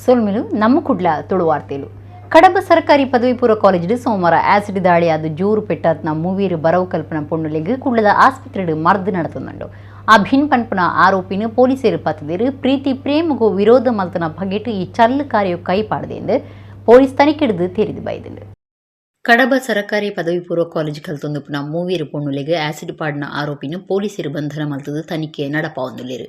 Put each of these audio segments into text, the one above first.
ಸೊಲ್ಮೆಲು. ನಮ್ಮ ಕುಡ್ಲ ತುಳುವಾರ್ತೆಲು. ಕಡಬ ಸರ್ಕಾರಿ ಪದವಿ ಪೂರ್ವ ಕಾಲೇಜಿಡ್ ಸೋಮವಾರ ಆಸಿಡ್ ದಾಳಿಯಾದ ಜೋರು ಪೆಟ್ಟಾತ್ನ ಮೂವೀರು ಬರವು ಕಲ್ಪನ ಪೊಣ್ಣುಲೆಗ್ ಕುಡ್ಲದ ಆಸ್ಪತ್ರೆಡ್ ಮರ್ದ್ ನಡತುಂದುಂಡು. ಅಭಿನ್ ಪನ್ಪುನ ಆರೋಪಿನ ಪೊಲೀಸರು ಪತ್ತದಿರು. ಪ್ರೀತಿ ಪ್ರೇಮಗೂ ವಿರೋಧ ಮಲ್ತನ ಬಗೆಟ್ ಈ ಚಲ್ಲು ಕಾರ್ಯ ಕೈ ಪಾಡ್ದೆಂದು ಪೊಲೀಸ್ ತನಿಖೆಡ್ದು ತೆರಿದು ಬೈದುಂಡು. ಕಡಬ ಸರಕಾರಿ ಪದವಿ ಪೂರ್ವ ಕಾಲೇಜ್ ಕಲ್ತೊಂದುಪ್ಪುನ ಮೂವೀರು ಪೊಣ್ಣುಲೆಗ್ ಆಸಿಡ್ ಪಾಡ್ನ ಆರೋಪಿನ ಪೊಲೀಸರು ಬಂಧನ ಮಲ್ತದು ತನಿಖೆ ನಡಪಾವೊಂದುಲ್ಲೆರ್.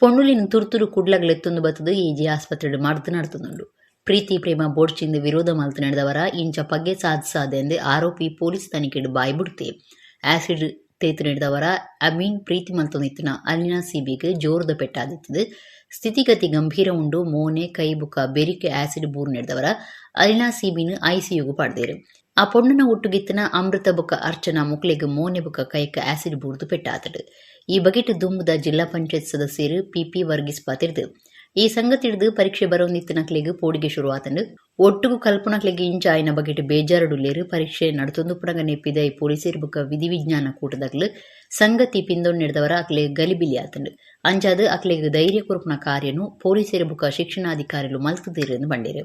ಪೊಣ್ಣುಲೆನ್ ತುರ್ತುಡು ಕುಡ್ಲಗ್ ಲೆತ್ತೊಂದು ಬತ್ತುದು ಎಜೆ ಆಸ್ಪತ್ರೆಡ್ ಮರ್ದ್ ನಡತೊಂದುಂಡು. ಪ್ರೀತಿ ಪ್ರೇಮ ಬೋಡ್ಚಿಂದ್ ವಿರೋಧ ಮಲ್ತ್ ನಡೆದವರ ಇಂಚ ಪಗೆ ಸಾಧಿಸಾದೆಂದು ಆರೋಪಿ ಪೊಲೀಸ್ ತನಿಖೆಡ್ ಬಾಯಿ ಬುಡ್ತೆ. ಆಸಿಡ್ ತೇತ್ ನಡೆದವರ ಅಮೀನ್ ಪ್ರೀತಿ ಮಲ್ತೊಂದಿತ್ತಿನ ಅಲಿನಾ ಸಿಬಿಗ್ ಜೋರುದ ಪೆಟ್ಟಾದಿತ್ತದು. ಸ್ಥಿತಿಗತಿ ಗಂಭೀರ ಉಂಡು. ಮೋನೆ, ಕೈ ಬುಕ ಬೆರಿಕ್ ಆಸಿಡ್ ಬೂರು ನಡೆದವರ ಅಲಿನಾ ಸಿಬಿನ್ ಐಸಿಯುಗು ಪಾಡ್ದೆರ್. ಆ ಪೊಣ್ಣನ ಒಟ್ಟುಗಿತ್ತಿನ ಅಮೃತ ಬುಕ ಅರ್ಚನಾ ಮುಕ್ಲೆಗ್ ಮೋನೆ ಬುಕ ಕೈಕ್ ಆಸಿಡ್ ಬೂರ್ದು ಪೆಟ್ಟಾತುಂಡು. ಈ ಬಗೆಟ್ ದುಂಬುದ ಜಿಲ್ಲಾ ಪಂಚಾಯತ್ ಸದಸ್ಯೆರ್ ಪಿಪಿ ವರ್ಗೀಸ್ ಪಾತೆರ್ದ್, ಈ ಸಂಗತಿಡ್ದ್ ಪರೀಕ್ಷೆ ಬರವೊಂದಿತ್ತಿನಕ್ಲೆಗ್ ಪೋಡಿಗೆ ಶುರುವಾತುಂಡು. ಒಟ್ಟುಗು ಕಲ್ಪುನಕ್ಲೆಗ್ ಇಂಚ ಆಯಿನ ಬಗೆಟ್ ಬೇಜಾರುಡುಲ್ಲೆರ್. ಪರೀಕ್ಷೆ ನಡತೊಂದುಪ್ಪುನಗನೆ ಪಿದಯಿ ಪೊಲೀಸೆರ್ ಬುಕ ವಿಧಿವಿಜ್ಞಾನ ಕೂಟದಕ್ಲು ಸಂಗತಿ ಪಿಂದೊಂಡೆರ್ದವರ ಅಕ್ಲೆಗ್ ಗಲಿಬಿಲಿ ಆತುಂಡು. ಅಂಚಾದ್ ಅಕ್ಲೆಗ್ ಧೈರ್ಯ ಕೊರ್ಪುನ ಕಾರ್ಯನು ಪೊಲೀಸೆರ್ ಬುಕ ಶಿಕ್ಷಣಾಧಿಕಾರಿಲು ಮಲ್ತುದೆರ್ ಇಂದ್ ಪಂಡೆರ್.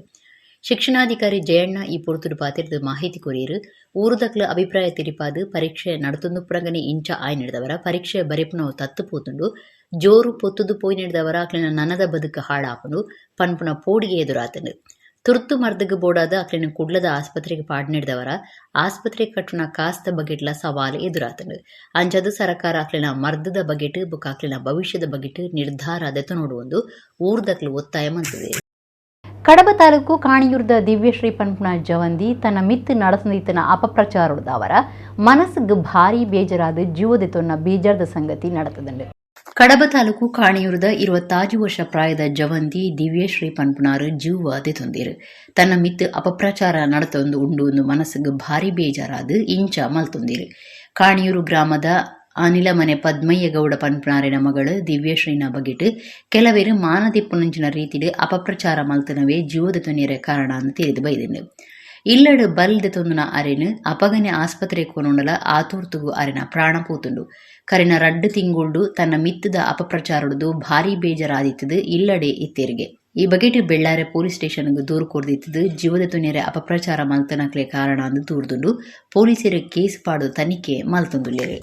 ಶಿಕ್ಷಣಾಧಿಕಾರಿ ಜಯಣ್ಣ ಈ ಪೊರ್ತುಡು ಪಾತೆರ್ದ್ ಮಾಹಿತಿ ಕೊರಿಯೆರ್. ಊರುದಕ್ಲು ಅಭಿಪ್ರಾಯ ತೆರಿಪಾದ್ ಪರೀಕ್ಷೆ ನಡತೊಂದುಪ್ಪುನಗನೆ ಇಂಚ ಆಯಿನೆಡ್ದವರ ಪರೀಕ್ಷೆ ಬರೆಪುನವು ತತ್ತ್ ಪೋತುಂಡು. ಜೋರು ಪೊತ್ತುದು ಪೋಯಿನೆಡ್ದವರ ಅಕ್ಲೆನ ನನದ ಬದುಕು ಹಾಳಾಪುಂಡು ಪನ್ಪುನ ಪೋಡಿಗೆ ಎದುರಾತುಂಡು. ತುರ್ತು ಮರ್ದ್ಗ್ ಬೋಡಾದ್ ಅಕ್ಲೆನ್ ಕುಡ್ಲದ ಆಸ್ಪತ್ರೆಗ್ ಪಾಡ್ನೆಡ್ದವರ ಆಸ್ಪತ್ರೆಗ್ ಕಟ್ಟುನ ಕಾಸ್ದ ಬಗೆಟ್ಲ ಸವಾಲ್ ಎದುರಾತುಂಡು. ಅಂಚಾದ್ ಸರಕಾರ ಅಕ್ಲೆನ ಮರ್ದ್ದ ಬಗೆಟ್ ಬೊಕ್ಕ ಅಕ್ಲೆನ ಭವಿಷ್ಯದ ಬಗೆಟ್ ನಿರ್ಧಾರ ದೆತೊನೊಡು ಉಂದು ಊರುದಕ್ಲು ಒತ್ತಾಯ ಮಲ್ತುದೆರ್. ಕಡಬ ತಾಲೂಕು ಕಾಣಿಯೂರ್ದ ದಿವ್ಯಶ್ರೀ ಪನ್ಪುನ ಜವಂದಿ ತನ್ನ ಮಿತ್ತ್ ನಡತೊಂದಿತ್ತಿನ ಅಪಪ್ರಚಾರೊಡ್ದಾವರ ಮನಸ್ಸುಗ್ ಭಾರಿ ಬೇಜಾರಾದ್ ಜೀವದೆತೊನ್ನ ಬೇಜಾರ್ದ ಸಂಗತಿ ನಡತುದುಂಡು. ಕಡಬ ತಾಲೂಕು ಕಾಣಿಯೂರ್ದ 26 ವರ್ಷ ಪ್ರಾಯದ ಜವಂದಿ ದಿವ್ಯಶ್ರೀ ಪನ್ಪುನಾರ್ ಜೂವ ದೆತೊಂದೆರ್. ತನ್ನ ಮಿತ್ತ್ ಅಪಪ್ರಚಾರ ನಡತೊಂದು ಉಂಡು ಉಂದು ಮನಸ್ಸುಗ್ ಭಾರಿ ಬೇಜಾರಾದ್ ಇಂಚ ಮಲ್ತೊಂದೆರ್. ಕಾಣಿಯೂರು ಗ್ರಾಮದ ಅನಿಲಮನೆ ಪದ್ಮಯ್ಯ ಗೌಡ ಪನ್ಪುನಾರೆನ ಮಗಳ್ ದಿವ್ಯಶ್ರೀನ ಬಗೆಟ್ ಕೆಲವೆರ್ ಮಾನದಿಪ್ಪುನಂಚಿನ ರೀತಿಡ್ ಅಪಪ್ರಚಾರ ಮಲ್ತಿನವೇ ಜೀವದ ತೊನಿಯೆರೆ ಕಾರಣ ಅಂದ್ ತೆರಿದ್ ಬೈದ್ಂಡ್. ಇಲ್ಲಡ್ ಬಲ್ಲ್ ದೆತೊಂದುನ ಅರೆನ್ ಅಪಗನೆ ಆಸ್ಪತ್ರೆಗ್ ಕೊನೊಂಡಲ ಆತೋರ್ತುಗು ಅರೆನ ಪ್ರಾಣ ಪೋತುಂಡು. ಕರಿನ ರಡ್ಡ್ ತಿಂಗೊಲ್ಡು ತನ್ನ ಮಿತ್ತ್ ದ ಅಪಪ್ರಚಾರೊಡ್ದು ಭಾರೀ ಬೇಜಾರ್ ಆದಿತ್ತ್ದ್ ಇಲ್ಲಡೇ ಇತ್ತೆರ್ಗೆ. ಈ ಬಗೆಟ್ ಬೆಳ್ಳಾರೆ ಪೊಲೀಸ್ ಸ್ಟೇಷನ್ ಗ್ ದೂರು ಕೊರ್ದಿತ್ತ್ದ್, ಜೀವದ ತೊನಿಯೆರೆ ಅಪಪ್ರಚಾರ ಮಲ್ತಿನಕ್ಲೆ ಕಾರಣ ಅಂದ್ ತೂರ್ದುಂಡು. ಪೊಲೀಸೆರ್ ಕೇಸ್ ಪಾಡ್ದ್ ತನಿಖೆ ಮಲ್ತೊಂದುಲ್ಲೆರ್.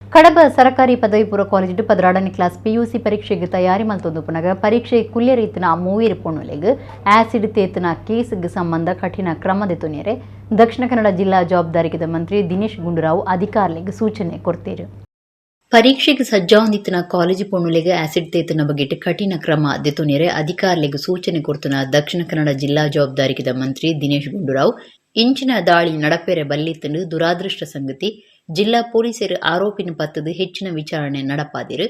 ಕಡಬ ಸರಕಾರಿ ಪದವಿ ಪೂರ್ವ ಕಾಲೇಜಿಡ್ 12ನೇ ಕ್ಲಾಸ್ ಪಿಯುಸಿ ಪರೀಕ್ಷೆಗ್ ತಯಾರಿ ಮಲ್ತೊಂದುಪ್ಪುನಗ ಪರೀಕ್ಷೆ ಕುಲ್ಯೆರೆ ಇತ್ತಿನ ಮೂವೆರ್ ಪೊಣ್ಣುಲೆಗ್ ಆಸಿಡ್ ತೇತ್ನ ಕೇಸ್ಗ್ ಸಂಬಂಧ ಕಠಿಣ ಕ್ರಮ ದೆತೊನಿಯೆರೆ ದಕ್ಷಿಣ ಕನ್ನಡ ಜಿಲ್ಲಾ ಜವಾಬ್ದಾರಿಕೆದ ಮಂತ್ರಿ ದಿನೇಶ್ ಗುಂಡೂರಾವ್ ಅಧಿಕಾರಿಲೆಗ್ ಸೂಚನೆ ಕೊರ್ತೆರ್. ಪರೀಕ್ಷೆಗ್ ಸಜ್ಜಾವೊಂದಿತ್ತಿನ ಕಾಲೇಜು ಪೊಣ್ಣುಲೆಗ್ ಆಸಿಡ್ ತೇತ್ನ ಬಗೆಟ್ ಕಠಿಣ ಕ್ರಮ ದೆತೊನಿಯೆರೆ ಅಧಿಕಾರಿಲೆಗ್ ಸೂಚನೆ ಕೊರ್ತುನ ದಕ್ಷಿಣ ಕನ್ನಡ ಜಿಲ್ಲಾ ಜವಾಬ್ದಾರಿಕೆದ ಮಂತ್ರಿ ದಿನೇಶ್ ಗುಂಡೂರಾವ್, ಇಂಚಿನ ದಾಳಿ ನಡಪೆರೆ ಬಲ್ಲಿತ್ತ್ಂಡ್ ದುರಾದೃಷ್ಟ ಸಂಗತಿ. ಜಿಲ್ಲಾ ಪೊಲೀಸೆರ್ ಆರೋಪಿನ್ ಪತ್ತ್ ದ್ ಹೆಚ್ಚಿನ ವಿಚಾರಣೆ ನಡಪಾದೆರ್.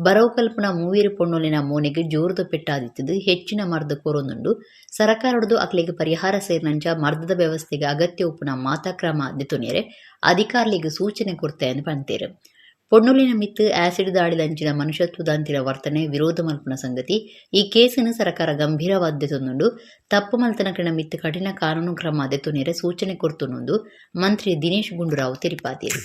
ಬರವು ಕಲ್ಪುನ ಮೂವೆರ್ ಪೊಣ್ಣುಲೆನ ಮೋನೆಗ್ ಜೋರುದ ಪೆಟ್ಟಾದಿತ್ತ್ದ್ ಹೆಚ್ಚಿನ ಮರ್ದ್ ಕೊರೊಂದುಂಡು. ಸರಕಾರೊರ್ದು ಅಕ್ಲೆಗ್ ಪರಿಹಾರ ಸೇರಿನಂಚ ಮರ್ದ್ ದ ವ್ಯವಸ್ಥೆಗ್ ಅಗತ್ಯ ಉಪ್ಪುನ ಮಾತಾ ಕ್ರಮ ದೆತೊನೆರೆ ಅಧಿಕಾರಿಲೆಗ್ ಸೂಚನೆ ಕೊರ್ತೆ ಪಂದ್ ಪಂತೆರ್. ಪೊಣ್ಣುಲೆನ ಮಿತ್ತ್ ಆಸಿಡ್ ದಾಳಿದಂಚಿನ ಮನುಷ್ಯತ್ವದಾಂತಿನ ವರ್ತನೆ ವಿರೋಧ ಮಲ್ಪುನ ಸಂಗತಿ. ಈ ಕೇಸ್ ನ್ ಸರಕಾರ ಗಂಭೀರವಾದ್ ದೆತೊಂದುಂಡು. ತಪ್ಪು ಮಲ್ತಿನಕ್ಲೆನ ಮಿತ್ತ್ ಕಠಿಣ ಕಾನೂನು ಕ್ರಮ ದೆತೊನೆರೆ ಸೂಚನೆ ಕೊರ್ತುಂಡು ಮಂತ್ರಿ ದಿನೇಶ್ ಗುಂಡೂರಾವ್ ತೆರಿಪಾದೆರ್.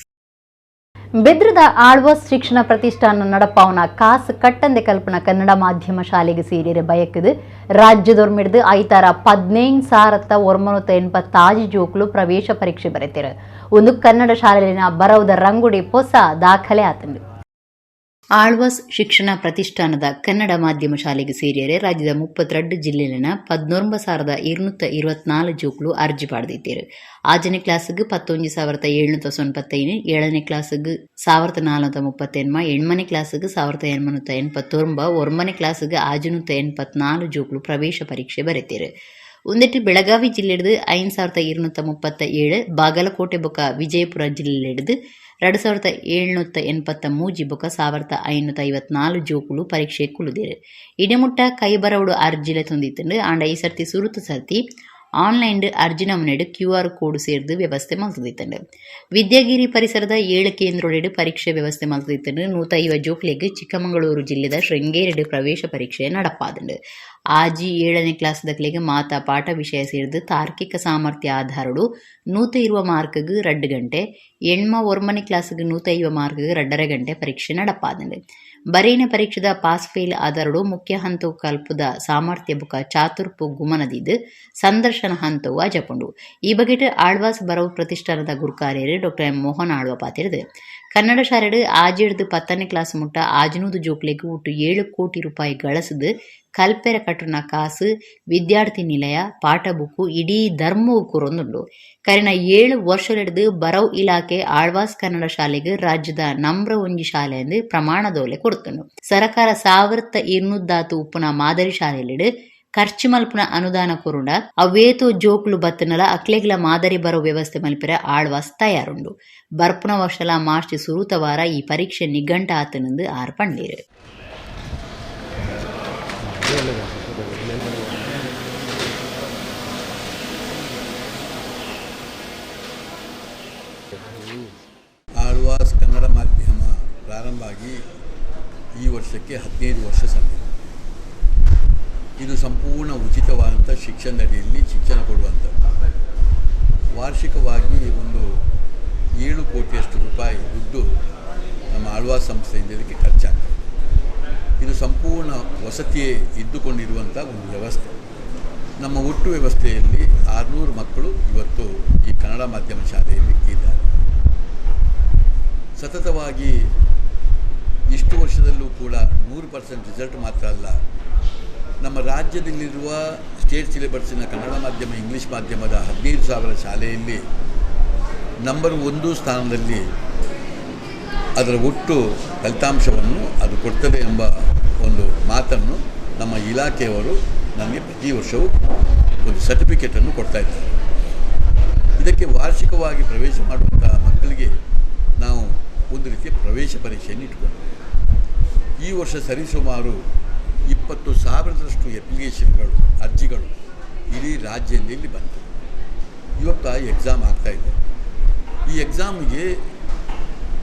ಬೆದ್ರದ ಆಳ್ವಾಸ್ ಶಿಕ್ಷಣ ಪ್ರತಿಷ್ಠಾನ ನಡಪಾವುನ ಕಾಸ್ ಕಟ್ಟಂದೆ ಕಲ್ಪುನ ಕನ್ನಡ ಮಾಧ್ಯಮ ಶಾಲೆಗೆ ಸೇರಿರೆ ಬಯಕುದು ರಾಜ್ಯದೊರ್ಮೆಡ್ದ್ ಐತಾರ 15,986 ಜೋಕುಲು ಪ್ರವೇಶ ಪರೀಕ್ಷೆ ಬರೆತೆರ್. ಉಂದು ಕನ್ನಡ ಶಾಲೆಲಿನ ಬರವುದ ರಂಗುಡಿ ಪೊಸ ದಾಖಲೆ ಆತುಂಡು. ಆಳ್ವಾಸ್ ಶಿಕ್ಷಣ ಪ್ರತಿಷ್ಠಾನದ ಕನ್ನಡ ಮಾಧ್ಯಮ ಶಾಲೆಗ್ ಸೇರಿಯೆರೆ ರಾಜ್ಯದ 32 ಜಿಲ್ಲೆಲೆನ 19,224 ಜೋಕುಲು ಅರ್ಜಿ ಪಾಡ್ದಿತ್ತೆರ್. ಆಜನೇ ಕ್ಲಾಸ್ಗ್ 11,795, ಏಳನೇ ಕ್ಲಾಸ್ಗ್ 1,439, ಎಣ್ಮನೇ ಕ್ಲಾಸ್ಗ್ 1,889, ಒರ್ಂಬನೇ ಕ್ಲಾಸ್ಗ್ 684 ಜೋಕುಲು ಪ್ರವೇಶ ಪರೀಕ್ಷೆ ಬರೆತೆರ್. ಉಂದೆಟ್ ಬೆಳಗಾವಿ ಜಿಲ್ಲೆಡ್ದ್ 5,237, ಬಾಗಲಕೋಟೆ ಬೊಕ್ಕ ವಿಜಯಪುರ ಜಿಲ್ಲೆಲೆಡ್ದ್ 2,783 ಬೊಕ್ಕ 1,554 ಜೋಕುಲು ಪರೀಕ್ಷೆ ಕುಲ್ಲುದೆರ್. ಇಡೆ ಮುಟ್ಟ ಕೈಬರವುಡು ಅರ್ಜಿಲೆ ತೂಂದಿತ್ತ್ಂಡ್. ಆಂಡ ಈ ಸರ್ತಿ ಸುರುತ ಸರ್ತಿ ಆನ್ಲೈನ್ ಅರ್ಜಿ ನಮೂನೆಡ್ ಕ್ಯೂಆರ್ ಕೋಡ್ ಸೇರ್ದ್ ವ್ಯವಸ್ಥೆ ಮಲ್ತ್ದಿತ್ತ್ಂಡ್. ವಿದ್ಯಾಗಿರಿ ಪರಿಸರದ ಏಳ್ ಕೇಂದ್ರೊಲೆಡ್ ಪರೀಕ್ಷೆ ವ್ಯವಸ್ಥೆ ಮಲ್ತ್ದಿತ್ತ್ಂಡ್. 150 ಜೋಕ್ಲೆಗ್ ಚಿಕ್ಕಮಗಳೂರು ಜಿಲ್ಲೆದ ಶೃಂಗೇರಿಡ್ ಪ್ರವೇಶ ಪರೀಕ್ಷೆ ನಡಪಾದ್ಂಡ್. ಆಜಿ, ಏಳನೇ ಕ್ಲಾಸ್ದಕ್ಲೆಗ್ ಮಾತಾ ಪಾಠ ವಿಷಯ ಸೇರ್ದ್ ತಾರ್ಕಿಕ ಸಾಮರ್ಥ್ಯ ಆಧಾರೊಡು 120 ಮಾರ್ಕ್ಗ್ ರಡ್ಡ್ ಗಂಟೆ, ಎಣ್ಮ, ಒರ್ಂಬನೇ ಕ್ಲಾಸ್ಗ್ 150 ಮಾರ್ಕ್ಗ್ ರಡ್ಡರೆ ಗಂಟೆ ಪರೀಕ್ಷೆ ನಡಪಾದ್ಂಡ್. ಬರೇನ ಪರೀಕ್ಷೆದ ಪಾಸ್ ಫೇಲ್ ಆಧಾರಡು ಮುಖ್ಯ ಹಂತವು ಕಲ್ಪುದ ಸಾಮರ್ಥ್ಯ ಬುಕ ಚಾತುರ್ಪು ಗುಮನದಿದ್ದು ಸಂದರ್ಶನ ಹಂತವು ಅಜಪುಂಡು. ಈ ಬಗೆಟ್ ಆಳ್ವಾಸ್ ಬರವು ಪ್ರತಿಷ್ಠಾನದ ಗುರುಕಾರ್ಯರು ಡಾಕ್ಟರ್ ಎಂ ಮೋಹನ್ ಆಳ್ವ ಪಾತಿರಿದು ಕನ್ನಡ ಶಾಲೆಡ್ ಆಜೆಡ್ದು 10ನೇ ಕ್ಲಾಸ್ ಮುಟ್ಟ 600 ಜೋಕ್ಲೆಗ್ ಒಟ್ಟು 7 ಕೋಟಿ ರೂಪಾಯಿ ಗಳಸದು ಕಲ್ಪೆರ ಕಟ್ಟುನ ಕಾಸು ವಿದ್ಯಾರ್ಥಿ ನಿಲಯ ಪಾಠ ಬುಕ್ಕು ಇಡೀ ಧರ್ಮವು ಕೊರೊಂದುಂಡು. ಕರಿನ 7 ವರ್ಷಲೆಡ್ದು ಬರವು ಇಲಾಖೆ ಆಳ್ವಾಸ್ ಕನ್ನಡ ಶಾಲೆಗೆ ರಾಜ್ಯದ ನಂಬ್ರ ಒಂಜಿ ಶಾಲೆ ಎಂದು ಪ್ರಮಾಣದೋಲೆ ಕೊಡ್ತುಂಡು. ಸರಕಾರ 1200 ಉಪ್ಪುನ ಮಾದರಿ ಶಾಲೆಲೆಡ್ ಖರ್ಚು ಮಲ್ಪುನ ಅನುದಾನ ಕೊರುಂಡ ಅವೇತೋ ಜೋಕ್ಲು ಬತ್ತನಲ ಅಕ್ಲೆಗ್ಲ ಮಾದರಿ ಬರೋ ವ್ಯವಸ್ಥೆ ಮಲ್ಪೆರೆ ಆಳ್ವಾಸ್ ತಯಾರುಂಡು. ಬರ್ಪುನ ವರ್ಷಲ ಮಾರ್ಚ್ ಸುರುತ ವಾರ ಈ ಪರೀಕ್ಷೆ ನಿಘಂಟ ಆತನಂದು ಆರ್ ಪಂಡೀರು. ಆಳ್ವಾಸ್ ಕನ್ನಡ ಮಾಧ್ಯಮ ಪ್ರಾರಂಭ ಆಗಿ ಈ ವರ್ಷಕ್ಕೆ 15 ವರ್ಷ ಸಂದಿದೆ. ಇದು ಸಂಪೂರ್ಣ ಉಚಿತವಾದಂಥ ಶಿಕ್ಷಣದಡಿಯಲ್ಲಿ ಶಿಕ್ಷಣ ಕೊಡುವಂಥದ್ದು. ವಾರ್ಷಿಕವಾಗಿ ಒಂದು 7 ಕೋಟಿಯಷ್ಟು ರೂಪಾಯಿ ದುಡ್ಡು ನಮ್ಮ ಆಳ್ವಾಸ್ ಸಂಸ್ಥೆಯಿಂದ ಇದಕ್ಕೆ ಖರ್ಚಾಗ್ತದೆ. ಇದು ಸಂಪೂರ್ಣ ವಸತಿಯೇ ಇದ್ದುಕೊಂಡಿರುವಂಥ ಒಂದು ವ್ಯವಸ್ಥೆ. ನಮ್ಮ ಒಟ್ಟು ವ್ಯವಸ್ಥೆಯಲ್ಲಿ 600 ಮಕ್ಕಳು ಇವತ್ತು ಈ ಕನ್ನಡ ಮಾಧ್ಯಮ ಶಾಲೆಯಲ್ಲಿ ಇದ್ದಾರೆ. ಸತತವಾಗಿ ಇಷ್ಟು ವರ್ಷದಲ್ಲೂ ಕೂಡ 100% ರಿಸಲ್ಟ್ ಮಾತ್ರ ಅಲ್ಲ, ನಮ್ಮ ರಾಜ್ಯದಲ್ಲಿರುವ ಸ್ಟೇಟ್ ಸಿಲೆಬಸ್ಸಿನ ಕನ್ನಡ ಮಾಧ್ಯಮ ಇಂಗ್ಲೀಷ್ ಮಾಧ್ಯಮದ 15,000 ಶಾಲೆಯಲ್ಲಿ ನಂಬರ್ 1 ಸ್ಥಾನದಲ್ಲಿ ಅದರ ಒಟ್ಟು ಫಲಿತಾಂಶವನ್ನು ಅದು ಕೊಡ್ತದೆ ಎಂಬ ಒಂದು ಮಾತನ್ನು ನಮ್ಮ ಇಲಾಖೆಯವರು ನಮಗೆ ಪ್ರತಿ ವರ್ಷವೂ ಒಂದು ಸರ್ಟಿಫಿಕೇಟನ್ನು ಕೊಡ್ತಾ ಇದ್ದಾರೆ. ಇದಕ್ಕೆ ವಾರ್ಷಿಕವಾಗಿ ಪ್ರವೇಶ ಮಾಡುವಂಥ ಮಕ್ಕಳಿಗೆ ನಾವು ಒಂದು ರೀತಿಯ ಪ್ರವೇಶ ಪರೀಕ್ಷೆಯನ್ನು ಇಟ್ಟುಕೊಂಡಿದ್ದೇವೆ. ಈ ವರ್ಷ ಸರಿಸುಮಾರು 20,000ದಷ್ಟು ಅಪ್ಲಿಕೇಶನ್ಗಳು, ಅರ್ಜಿಗಳು ಇಡೀ ರಾಜ್ಯದಲ್ಲಿ ಬಂತು. ಇವತ್ತು ಆ ಎಕ್ಸಾಮ್ ಆಗ್ತಾಯಿದೆ. ಈ ಎಕ್ಸಾಮಿಗೆ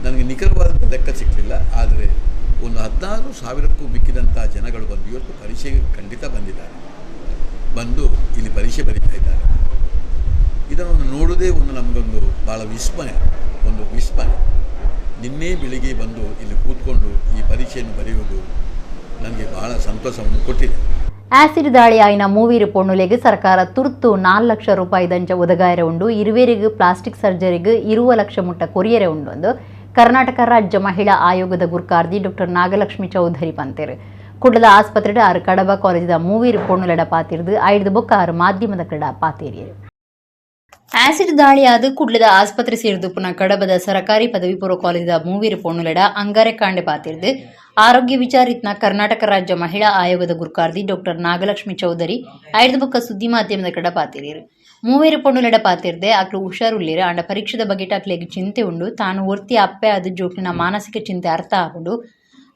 ನನಗೆ ನಿಖರವಾದಂಥ ಲೆಕ್ಕ ಸಿಕ್ಕಲಿಲ್ಲ, ಆದರೆ ಒಂದು 16,000ಕ್ಕೂ ಮಿಕ್ಕಿದಂಥ ಜನಗಳು ಬಂದು ಇವತ್ತು ಪರೀಕ್ಷೆಗೆ ಖಂಡಿತ ಬಂದಿದ್ದಾರೆ, ಬಂದು ಇಲ್ಲಿ ಪರೀಕ್ಷೆ ಬರೀತಾ ಇದ್ದಾರೆ. ಇದನ್ನು ನೋಡೋದೇ ಒಂದು ನಮಗೊಂದು ಭಾಳ ವಿಸ್ಮಯ, ಒಂದು ವಿಸ್ಮಯ. ನಿನ್ನೆ ಬೆಳಿಗ್ಗೆ ಬಂದು ಇಲ್ಲಿ ಕೂತ್ಕೊಂಡು ಈ ಪರೀಕ್ಷೆಯನ್ನು ಬರೆಯುವುದು ನನಗೆ ಬಹಳ ಸಂತೋಷವನ್ನು ಕೊಟ್ಟಿದೆ. ಆಸಿಡ್ ದಾಳಿ ಆಯಿನ ಮೂವೀರು ಪೊಣ್ಣುಲೆಗ್ ಸರ್ಕಾರ ತುರ್ತು 4 ಲಕ್ಷ ರೂಪಾಯಿ ದಂಚ ಒದಗಾಯರೆ ಉಂಡು. ಇರುವೇರಿಗೆ ಪ್ಲಾಸ್ಟಿಕ್ ಸರ್ಜರಿಗೆ 20 ಲಕ್ಷ ಮುಟ್ಟ ಕೊರಿಯರೆ ಉಂಡು ಎಂದು ಕರ್ನಾಟಕ ರಾಜ್ಯ ಮಹಿಳಾ ಆಯೋಗದ ಗುರ್ಕಾರ್ದಿ ಡಾಕ್ಟರ್ ನಾಗಲಕ್ಷ್ಮಿ ಚೌಧರಿ ಪಂತೇರು. ಕುಡ್ಲದ ಆಸ್ಪತ್ರೆಡ್ ಆರು ಕಡಬ ಕಾಲೇಜಿದ ಮೂವೀರು ಪೊಣ್ಣುಲೆಡ ಪಾತಿರ್ದು ಐದು ಬೊಕ್ಕ ಆರು ಮಾಧ್ಯಮದ ಕಡ ಪಾತೇರಿಯರು. ಆಸಿಡ್ ದಾಳಿಯಾದ ಕುಡ್ಲದ ಆಸ್ಪತ್ರೆ ಸೇರಿದು ಪುನಃ ಕಡಬದ ಸರಕಾರಿ ಪದವಿ ಪೂರ್ವ ಕಾಲೇಜಿದ ಮೂವೀರು ಪೊಣ್ಣುಲೆಡ ಅಂಗಾರೆ ಕಾಂಡೆ ಪಾತಿರ್ದು ಆರೋಗ್ಯ ವಿಚಾರಿತ್ನ ಕರ್ನಾಟಕ ರಾಜ್ಯ ಮಹಿಳಾ ಆಯೋಗದ ಗುರ್ಕಾರ್ದಿ ಡಾಕ್ಟರ್ ನಾಗಲಕ್ಷ್ಮಿ ಚೌಧರಿ ಐದು ಬೊಕ್ಕ ಸುದ್ದಿ ಮಾಧ್ಯಮದ ಕಡ ಪಾತಿರಿಯರು. ಮೂವೇರು ಪೊಣ್ಣುಲೆಡ ಪಾತಿರ್ದೆ ಅಕ್ಲು ಹುಷಾರುಳ್ಳೇರು ಅಂಡ ಪರೀಕ್ಷೆದ ಬಗೆಟ ಅಕ್ಲೆಗ್ ಚಿಂತೆ ಉಂಡು. ತಾನು ಒರ್ತಿ ಅಪ್ಪೆ ಅದು ಜೋಕ್ಲಿನ ಮಾನಸಿಕ ಚಿಂತೆ ಅರ್ಥ ಆಗುಂಡು.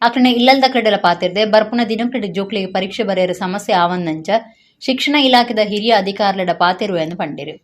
ಅಕ್ಲನ ಇಲ್ಲಲ್ದ ಕಡೆಲ ಪಾತಿರ್ದೆ ಬರ್ಪುನ ದಿನಕ್ಲೆಡ್ ಜೋಕ್ಲಿಗೆ ಪರೀಕ್ಷೆ ಬರೆಯರ ಸಮಸ್ಯೆ ಆವಂದಂಚ ಶಿಕ್ಷಣ ಇಲಾಖೆದ ಹಿರಿಯ ಅಧಿಕಾರಿಲೆಡ ಪಾತಿರುವೆ ಎಂದು ಪಂಡಿರು.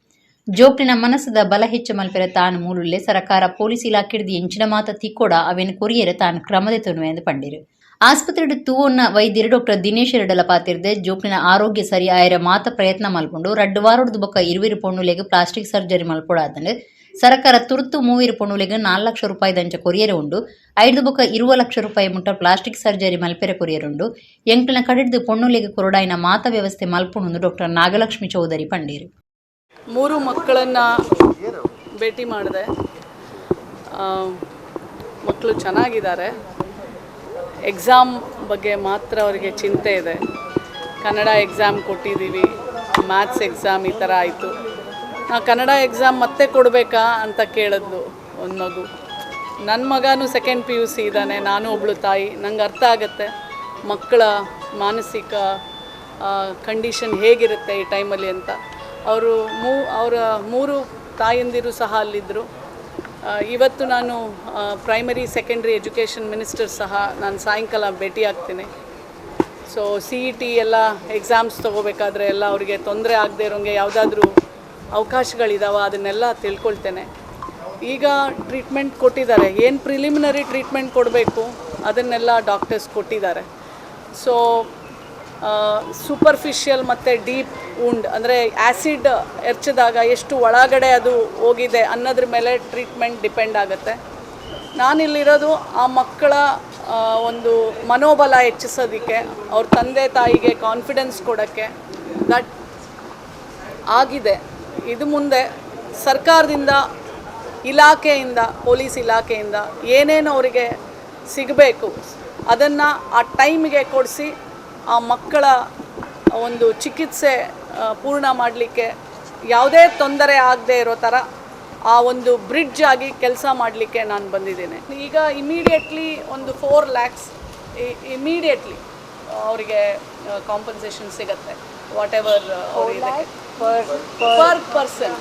ಜೋಕ್ಲಿನ ಮನಸ್ಸದ ಬಲ ಹೆಚ್ಚು ಮಲ್ಪೆರೆ ತಾನು ಮೂಲುಲ್ಲೆ ಸರಕಾರ ಪೊಲೀಸ್ ಇಲಾಖೆಡ್ದು ಎಂಚಿನ ಮಾತ ತಿಕ್ಕೋಡ ಅವೇನು ಕೊರಿಯರೆ ತಾನು ಕ್ರಮದೆ ತೊನುವೆ ಎಂದು ಪಂಡಿರು. ಆಸ್ಪತ್ರೆಡ್ ತೂವೊನ್ನ ವೈದ್ಯರು ಡಾಕ್ಟರ್ ದಿನೇಶ್ ರೆಡ್ಡಲ ಪಾತಿರ್ದೆ ಜೋಕ್ಲಿನ ಆರೋಗ್ಯ ಸರಿ ಆಯರ ಮಾತ ಪ್ರಯತ್ನ ಮಲ್ಪುಂಡು. ರಡ್ಡು ವಾರೊಡ್ದು ಬೊಕ್ಕ ಇರುವಿರು ಪೊಣ್ಣುಲೆಗ್ ಪ್ಲಾಸ್ಟಿಕ್ ಸರ್ಜರಿ ಮಲ್ಪೊಡಾತಂಡು. ಸರಕಾರ ತುರ್ತು ಮೂವಿರು ಪೊಣ್ಣುಲೆಗ್ 4 ಲಕ್ಷ ರೂಪಾಯಿ ದಂಚ ಕೊರಿಯರೆ ಉಂಡು. ಐದು ಬೊಕ್ಕ 20 ಲಕ್ಷ ರೂಪಾಯಿ ಮುಟ್ಟ ಪ್ಲಾಸ್ಟಿಕ್ ಸರ್ಜರಿ ಮಲ್ಪೆರೆ ಕೊರಿಯರ್ ಉಂಡು. ಎಂಕ್ಲಿನ ಕಡೆಡ್ದು ಪೊಣ್ಣುಲೆಗ್ ಕೊರಡಾಯಿನ ಮಾತ ವ್ಯವಸ್ಥೆ ಮಲ್ಪುಂಡು ಡಾಕ್ಟರ್ ನಾಗಲಕ್ಷ್ಮಿ ಚೌಧರಿ ಪಂಡೀರು. 3 ಮಕ್ಕಳನ್ನು ಭೇಟಿ ಮಾಡಿದೆ. ಮಕ್ಕಳು ಚೆನ್ನಾಗಿದ್ದಾರೆ. ಎಕ್ಸಾಮ್ ಬಗ್ಗೆ ಮಾತ್ರ ಅವರಿಗೆ ಚಿಂತೆ ಇದೆ. ಕನ್ನಡ ಎಕ್ಸಾಮ್ ಕೊಟ್ಟಿದ್ದೀವಿ, ಮ್ಯಾಥ್ಸ್ ಎಕ್ಸಾಮ್ ಈ ಥರ ಆಯಿತು, ನಾ ಕನ್ನಡ ಎಕ್ಸಾಮ್ ಮತ್ತೆ ಕೊಡಬೇಕಾ ಅಂತ ಕೇಳಿದ್ಲು ಒಂದು ಮಗು. ನನ್ನ ಮಗನೂ ಸೆಕೆಂಡ್ PUC ಇದ್ದಾನೆ, ನಾನು ಒಬ್ಬಳು ತಾಯಿ, ನಂಗೆ ಅರ್ಥ ಆಗುತ್ತೆ ಮಕ್ಕಳ ಮಾನಸಿಕ ಕಂಡೀಷನ್ ಹೇಗಿರುತ್ತೆ ಈ ಟೈಮಲ್ಲಿ ಅಂತ. ಅವರ 3 ತಾಯಂದಿರು ಸಹ ಅಲ್ಲಿದ್ದರು. ಇವತ್ತು ನಾನು ಪ್ರೈಮರಿ ಸೆಕೆಂಡ್ರಿ ಎಜುಕೇಷನ್ ಮಿನಿಸ್ಟರ್ ಸಹ ನಾನು ಸಾಯಂಕಾಲ ಭೇಟಿಯಾಗ್ತೀನಿ. ಸೊ CET ಎಲ್ಲ ಎಕ್ಸಾಮ್ಸ್ ತೊಗೋಬೇಕಾದ್ರೆ ಎಲ್ಲ ಅವರಿಗೆ ತೊಂದರೆ ಆಗದೆ ಇರೋಂಗೆ ಯಾವುದಾದ್ರೂ ಅವಕಾಶಗಳಿದಾವ ಅದನ್ನೆಲ್ಲ ತಿಳ್ಕೊಳ್ತೇನೆ. ಈಗ ಟ್ರೀಟ್ಮೆಂಟ್ ಕೊಟ್ಟಿದ್ದಾರೆ, ಏನು ಪ್ರಿಲಿಮಿನರಿ ಟ್ರೀಟ್ಮೆಂಟ್ ಕೊಡಬೇಕು ಅದನ್ನೆಲ್ಲ ಡಾಕ್ಟರ್ಸ್ ಕೊಟ್ಟಿದ್ದಾರೆ. ಸೊ ಸೂಪರ್ಫಿಷಿಯಲ್ ಮತ್ತು ಡೀಪ್ ವುಂಡ್ ಅಂದರೆ ಆ್ಯಸಿಡ್ ಎರಚಿದಾಗ ಎಷ್ಟು ಒಳಗಡೆ ಅದು ಹೋಗಿದೆ ಅನ್ನೋದ್ರ ಮೇಲೆ ಟ್ರೀಟ್ಮೆಂಟ್ ಡಿಪೆಂಡ್ ಆಗುತ್ತೆ. ನಾನಿಲ್ಲಿರೋದು ಆ ಮಕ್ಕಳ ಒಂದು ಮನೋಬಲ ಹೆಚ್ಚಿಸೋದಕ್ಕೆ, ಅವ್ರ ತಂದೆ ತಾಯಿಗೆ ಕಾನ್ಫಿಡೆನ್ಸ್ ಕೊಡೋಕ್ಕೆ that ಆಗಿದೆ. ಇದು ಮುಂದೆ ಸರ್ಕಾರದಿಂದ, ಇಲಾಖೆಯಿಂದ, ಪೊಲೀಸ್ ಇಲಾಖೆಯಿಂದ ಏನೇನು ಅವರಿಗೆ ಸಿಗಬೇಕು ಅದನ್ನು ಆ ಟೈಮಿಗೆ ಕೊಡಿಸಿ ಆ ಮಕ್ಕಳ ಒಂದು ಚಿಕಿತ್ಸೆ ಪೂರ್ಣ ಮಾಡಲಿಕ್ಕೆ ಯಾವುದೇ ತೊಂದರೆ ಆಗದೆ ಇರೋ ಥರ ಆ ಒಂದು ಬ್ರಿಡ್ಜ್ ಆಗಿ ಕೆಲಸ ಮಾಡಲಿಕ್ಕೆ ನಾನು ಬಂದಿದ್ದೇನೆ. ಈಗ ಇಮಿಡಿಯೇಟ್ಲಿ ಒಂದು 4 ಲ್ಯಾಕ್ಸ್ ಇಮಿಡಿಯೇಟ್ಲಿ ಅವರಿಗೆ ಕಾಂಪನ್ಸೇಷನ್ ಸಿಗತ್ತೆ. What ever per person,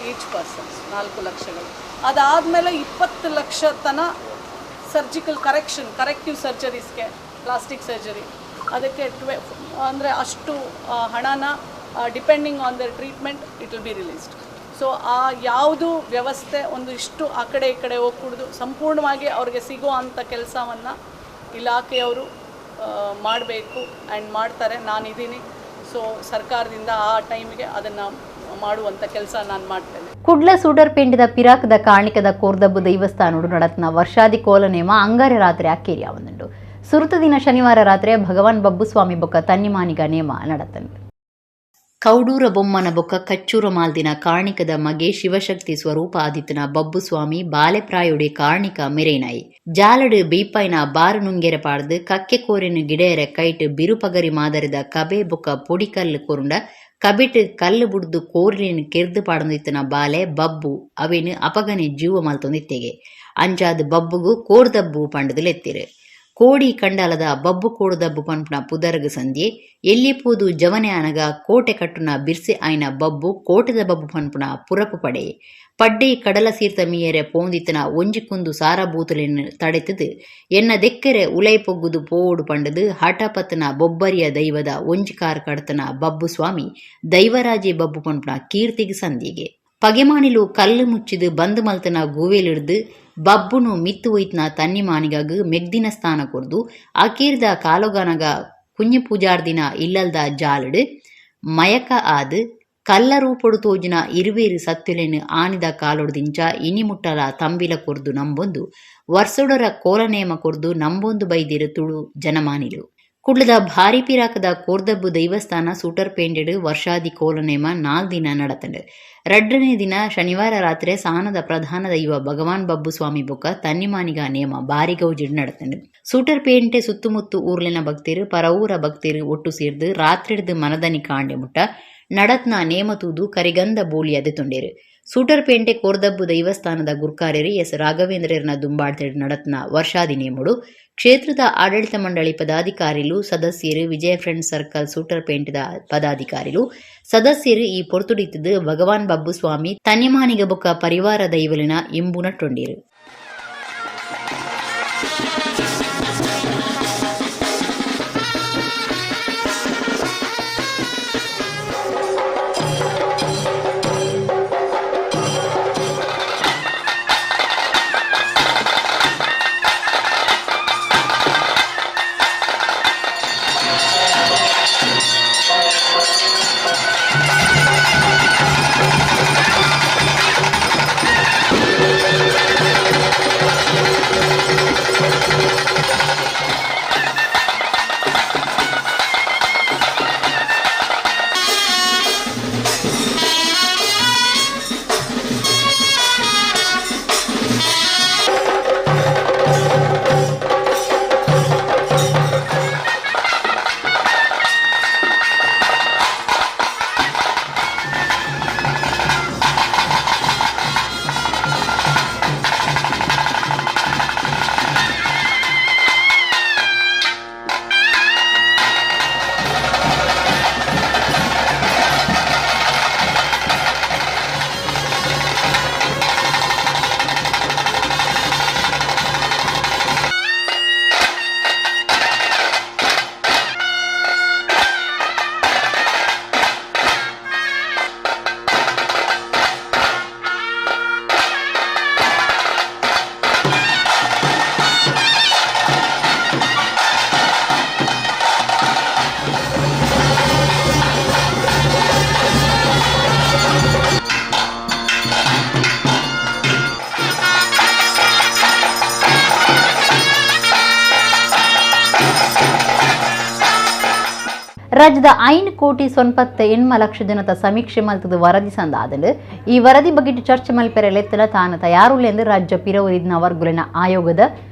each person 4 ಲಕ್ಷಗಳು. ಅದಾದಮೇಲೆ 20 ಲಕ್ಷ ತನ ಸರ್ಜಿಕಲ್ ಕರೆಕ್ಷನ್, ಕರೆಕ್ಟಿವ್ ಸರ್ಜರೀಸ್ಗೆ, ಪ್ಲಾಸ್ಟಿಕ್ ಸರ್ಜರಿ, ಅದಕ್ಕೆ ಅಂದರೆ ಅಷ್ಟು ಹಣನ depending on their treatment it will be released. So ಆ ಯಾವುದು ವ್ಯವಸ್ಥೆ ಒಂದು ಇಷ್ಟು ಆ ಕಡೆ ಈ ಕಡೆ ಹೋಗ್ಕೂಡ್ದು. ಸಂಪೂರ್ಣವಾಗಿ ಅವ್ರಿಗೆ ಸಿಗೋ ಅಂಥ ಕೆಲಸವನ್ನು ಇಲಾಖೆಯವರು ಮಾಡಬೇಕು ಆ್ಯಂಡ್ ಮಾಡ್ತಾರೆ. ನಾನಿದ್ದೀನಿ. ಸೊ ಸರ್ಕಾರದಿಂದ ಆ ಟೈಮಿಗೆ ಅದನ್ನು ಮಾಡುವಂಥ ಕೆಲಸ ನಾನು ಮಾಡ್ತೇನೆ. ಕುಡ್ಲ ಸೂಟರ್ಪೇಂಟದ ಪಿರಾಕದ ಕಾಣಿಕದ ಕೋರ್ದಬ್ಬು ದೈವಸ್ಥಾನೋಡು ನಡತ್ನ ವರ್ಷಾದಿ ಕೋಲ ನೇಮ ಅಂಗಾರೆ ರಾತ್ರಿ ಅಕ್ಕೇರಿಯಾವಂದುಂಡು. ಸುರುತ ದಿನ ಶನಿವಾರ ರಾತ್ರಿ ಭಗವಾನ್ ಬಬ್ಬುಸ್ವಾಮಿ ಬೊಕ್ಕ ತನ್ನಿಮಾನಿಗ ನೇಮ ನಡತಂಡು. ಕೌಡೂರ ಬೊಮ್ಮನ ಬೊಕ್ಕ ಕಚ್ಚೂರ ಮಾಲ್ದಿನ ಕಾರ್ಣಿಕದ ಮಗೆ ಶಿವಶಕ್ತಿ ಸ್ವರೂಪ ಆದಿತ್ತನ ಬಬ್ಬುಸ್ವಾಮಿ ಬಾಲೆಪ್ರಾಯೋಡಿ ಕಾರ್ಣಿಕ ಮೆರೇನಾಯಿ. ಜಾಲಡು ಬೀಪಾಯ್ನ ಬಾರು ನುಂಗೆರೆ ಪಾಡ್ದು ಕಕ್ಕೆ ಕೋರಿನ ಗಿಡೆಯರ ಕೈಟ್ ಬಿರುಪಗರಿ ಮಾದರಿದ ಕಬೆ ಬೊಕ್ಕ ಪೊಡಿಕಲ್ಲು ಕೊರುಂಡ ಕಬಿಟ್ ಕಲ್ಲು ಬುಡ್ದು ಕೋರಿನ ಕೆರ್ದು ಪಾಡೊಂದಿತ್ತನ ಬಾಲೆ ಬಬ್ಬು ಅವೇನು ಅಪಗನೆ ಜೀವ ಮಲ್ತೊಂದಿತ್ತೆಗೆ. ಅಂಚಾದ್ ಬಬ್ಬುಗು ಕೋರ್ದಬ್ಬು ಪಂಡದು ಲೆತ್ತಿರು. ಕೋಡಿ ಕಂಡಾಲದ ಬಬ್ಬು ಕೋಡುದಬ್ಬು ಪನ್ಪುನ ಪುದರ್ಗ್ ಸಂಧ್ಯೆ. ಎಲ್ಲಿ ಪೋದು ಜವನೆ ಆನಗ ಕೋಟೆ ಕಟ್ಟುನ ಬಿರ್ಸೆ ಆಯ್ನ ಬಬ್ಬು ಕೋಟೆದ ಬಬ್ಬು ಪನ್ಪುನ ಪುರಪು ಪಡೆ. ಪಡ್ಡೆ ಕಡಲ ಸೀರ್ತ ಮೀಯರೆ ಪೋಂದಿತ್ತನ ಒಂಜಿ ಕುಂದು ಸಾರಬೂತುಲೆನ್ ತಡೆತದು ಎನ್ನ ದೆಕ್ಕರೆ ಉಲೈ ಪೊಗ್ಗುದು ಪೋಡು ಪಂಡದು ಹಠಪತನ ಬೊಬ್ಬರಿಯ ದೈವದ ಒಂಜಿ ಕಾರ್ ಕಡತನ ಬಬ್ಬು ಸ್ವಾಮಿ ದೈವರಾಜೆ ಬಬ್ಬು ಪನ್ಪುನ ಕೀರ್ತಿಗ್ ಸಂದಿಗೆ. ಪಗೆಮಾನಿಲು ಕಲ್ಲು ಮುಚ್ಚಿದು ಬಂದ್ ಮಲ್ತನ ಗೂವೆಲಿಡ್ದು ಬಬ್ಬುನು ಮಿತ್ತು ಒಯ್ತನ ತನ್ನಿ ಮಾನಿಗಾಗ ಮೆಗ್ದಿನ ಸ್ಥಾನ ಕೊರ್ದು ಅಕೀರ್ದ ಕಾಲೊಗನಗ ಕುഞ്ഞു ಪೂಜಾರ್ದಿನ ಇಲ್ಲಲ್ದ ಜಾಲಡು ಮಯಕ ಆದ್ ಕಲ್ಲ ರೂಪೊಡು ತೋಜಿನ ಇರುವೇರು ಸತ್ಯುಲೆನ್ ಆನಿದ ಕಾಲೊಡ್ದಿಂಚ ಇನಿ ಮುಟ್ಟಲ ತಂಬಿಲ ಕೊರ್ದು ನಂಬೊಂದು ವರ್ಷೊಡರ ಕೋಲನೇಮ ಕೊರ್ದು ನಂಬೊಂದು ಬೈದಿರು ತುಳು ಜನಮಾನಿಲು. ಕುಡ್ಲದ ಭಾರಿ ಪಿರಾಕದ ಕೋರ್ದಬ್ಬು ದೈವಸ್ಥಾನ ಸೂಟರ್ಪೇಂಡೆಡ್ ವರ್ಷಾದಿ ಕೋಲನೇಮ 4 ದಿನ ನಡತಂಡು. ರಡ್ಡನೇ ದಿನ ಶನಿವಾರ ರಾತ್ರಿ ಸಾನದ ಪ್ರಧಾನ ದೈವ ಭಗವಾನ್ ಬಬ್ಬು ಸ್ವಾಮಿ ಬೊಕ್ಕ ತನ್ನಿಮಾನಿಗ ನೇಮ ಬಾರಿ ಗೌಜಿಡ್ ನಡತಂಡು. ಸೂಟರ್ಪೇಂಟೆ ಸುತ್ತಮುತ್ತು ಊರ್ಲಿನ ಭಕ್ತರು, ಪರವೂರ ಭಕ್ತರು ಒಟ್ಟು ಸೇರ್ದು ರಾತ್ರಿಡ್ದು ಮನದನಿ ಕಾಂಡೆ ಮುಟ್ಟ ನಡತ್ನ ನೇಮ ತೂದು ಕರಿಗಂಧ ಬೋಳಿ ತೊಂಡೇರು. ಸೂಟರ್ಪೇಂಟೆ ಕೋರ್ದಬ್ಬು ದೈವಸ್ಥಾನದ ಗುರ್ಕಾರ್ಯರು ಎಸ್ ರಾಘವೇಂದ್ರರ್ನ ದುಂಬಾಡ್ತೆಡ್ ನಡತ್ನ ವರ್ಷಾದಿ ನೇಮುಡು ಕ್ಷೇತ್ರದ ಆಡಳಿತ ಮಂಡಳಿ ಪದಾಧಿಕಾರಿಲು, ಸದಸ್ಯರು, ವಿಜಯ ಫ್ರೆಂಡ್ ಸರ್ಕಲ್ ಸೂಟರ್ಪೇಂಟದ ಪದಾಧಿಕಾರಿಲು, ಸದಸ್ಯರು ಈ ಪೊರ್ತುಡಿತ್ತದು ಭಗವಾನ್ ಬಬ್ಬುಸ್ವಾಮಿ ತನ್ನಿಮಾನಿಗ ಬೊಕ್ಕ ಪರಿವಾರ ದೈವಲಿನ ಇಂಬು ನಟ್ಟೊಂಡಿರು. ರಾಜ್ಯದ 5 ಕೋಟಿ 98 ಲಕ್ಷ ಜನತ ಸಮೀಕ್ಷೆ ಮಲ್ತದ ವರದಿ ಸಂದಾದಂಡು. ಈ ವರದಿ ಬಗ್ಗೆ ಚರ್ಚೆ ಮಲ್ಪೆರೆ ಲೆತ್ತಲ ತಾನ ತಯಾರುಲ್ಲೆಂದು ರಾಜ್ಯ ಪಿರವರಿದ್ನ ವರ್ಗುಲಿನ ಆಯೋಗದ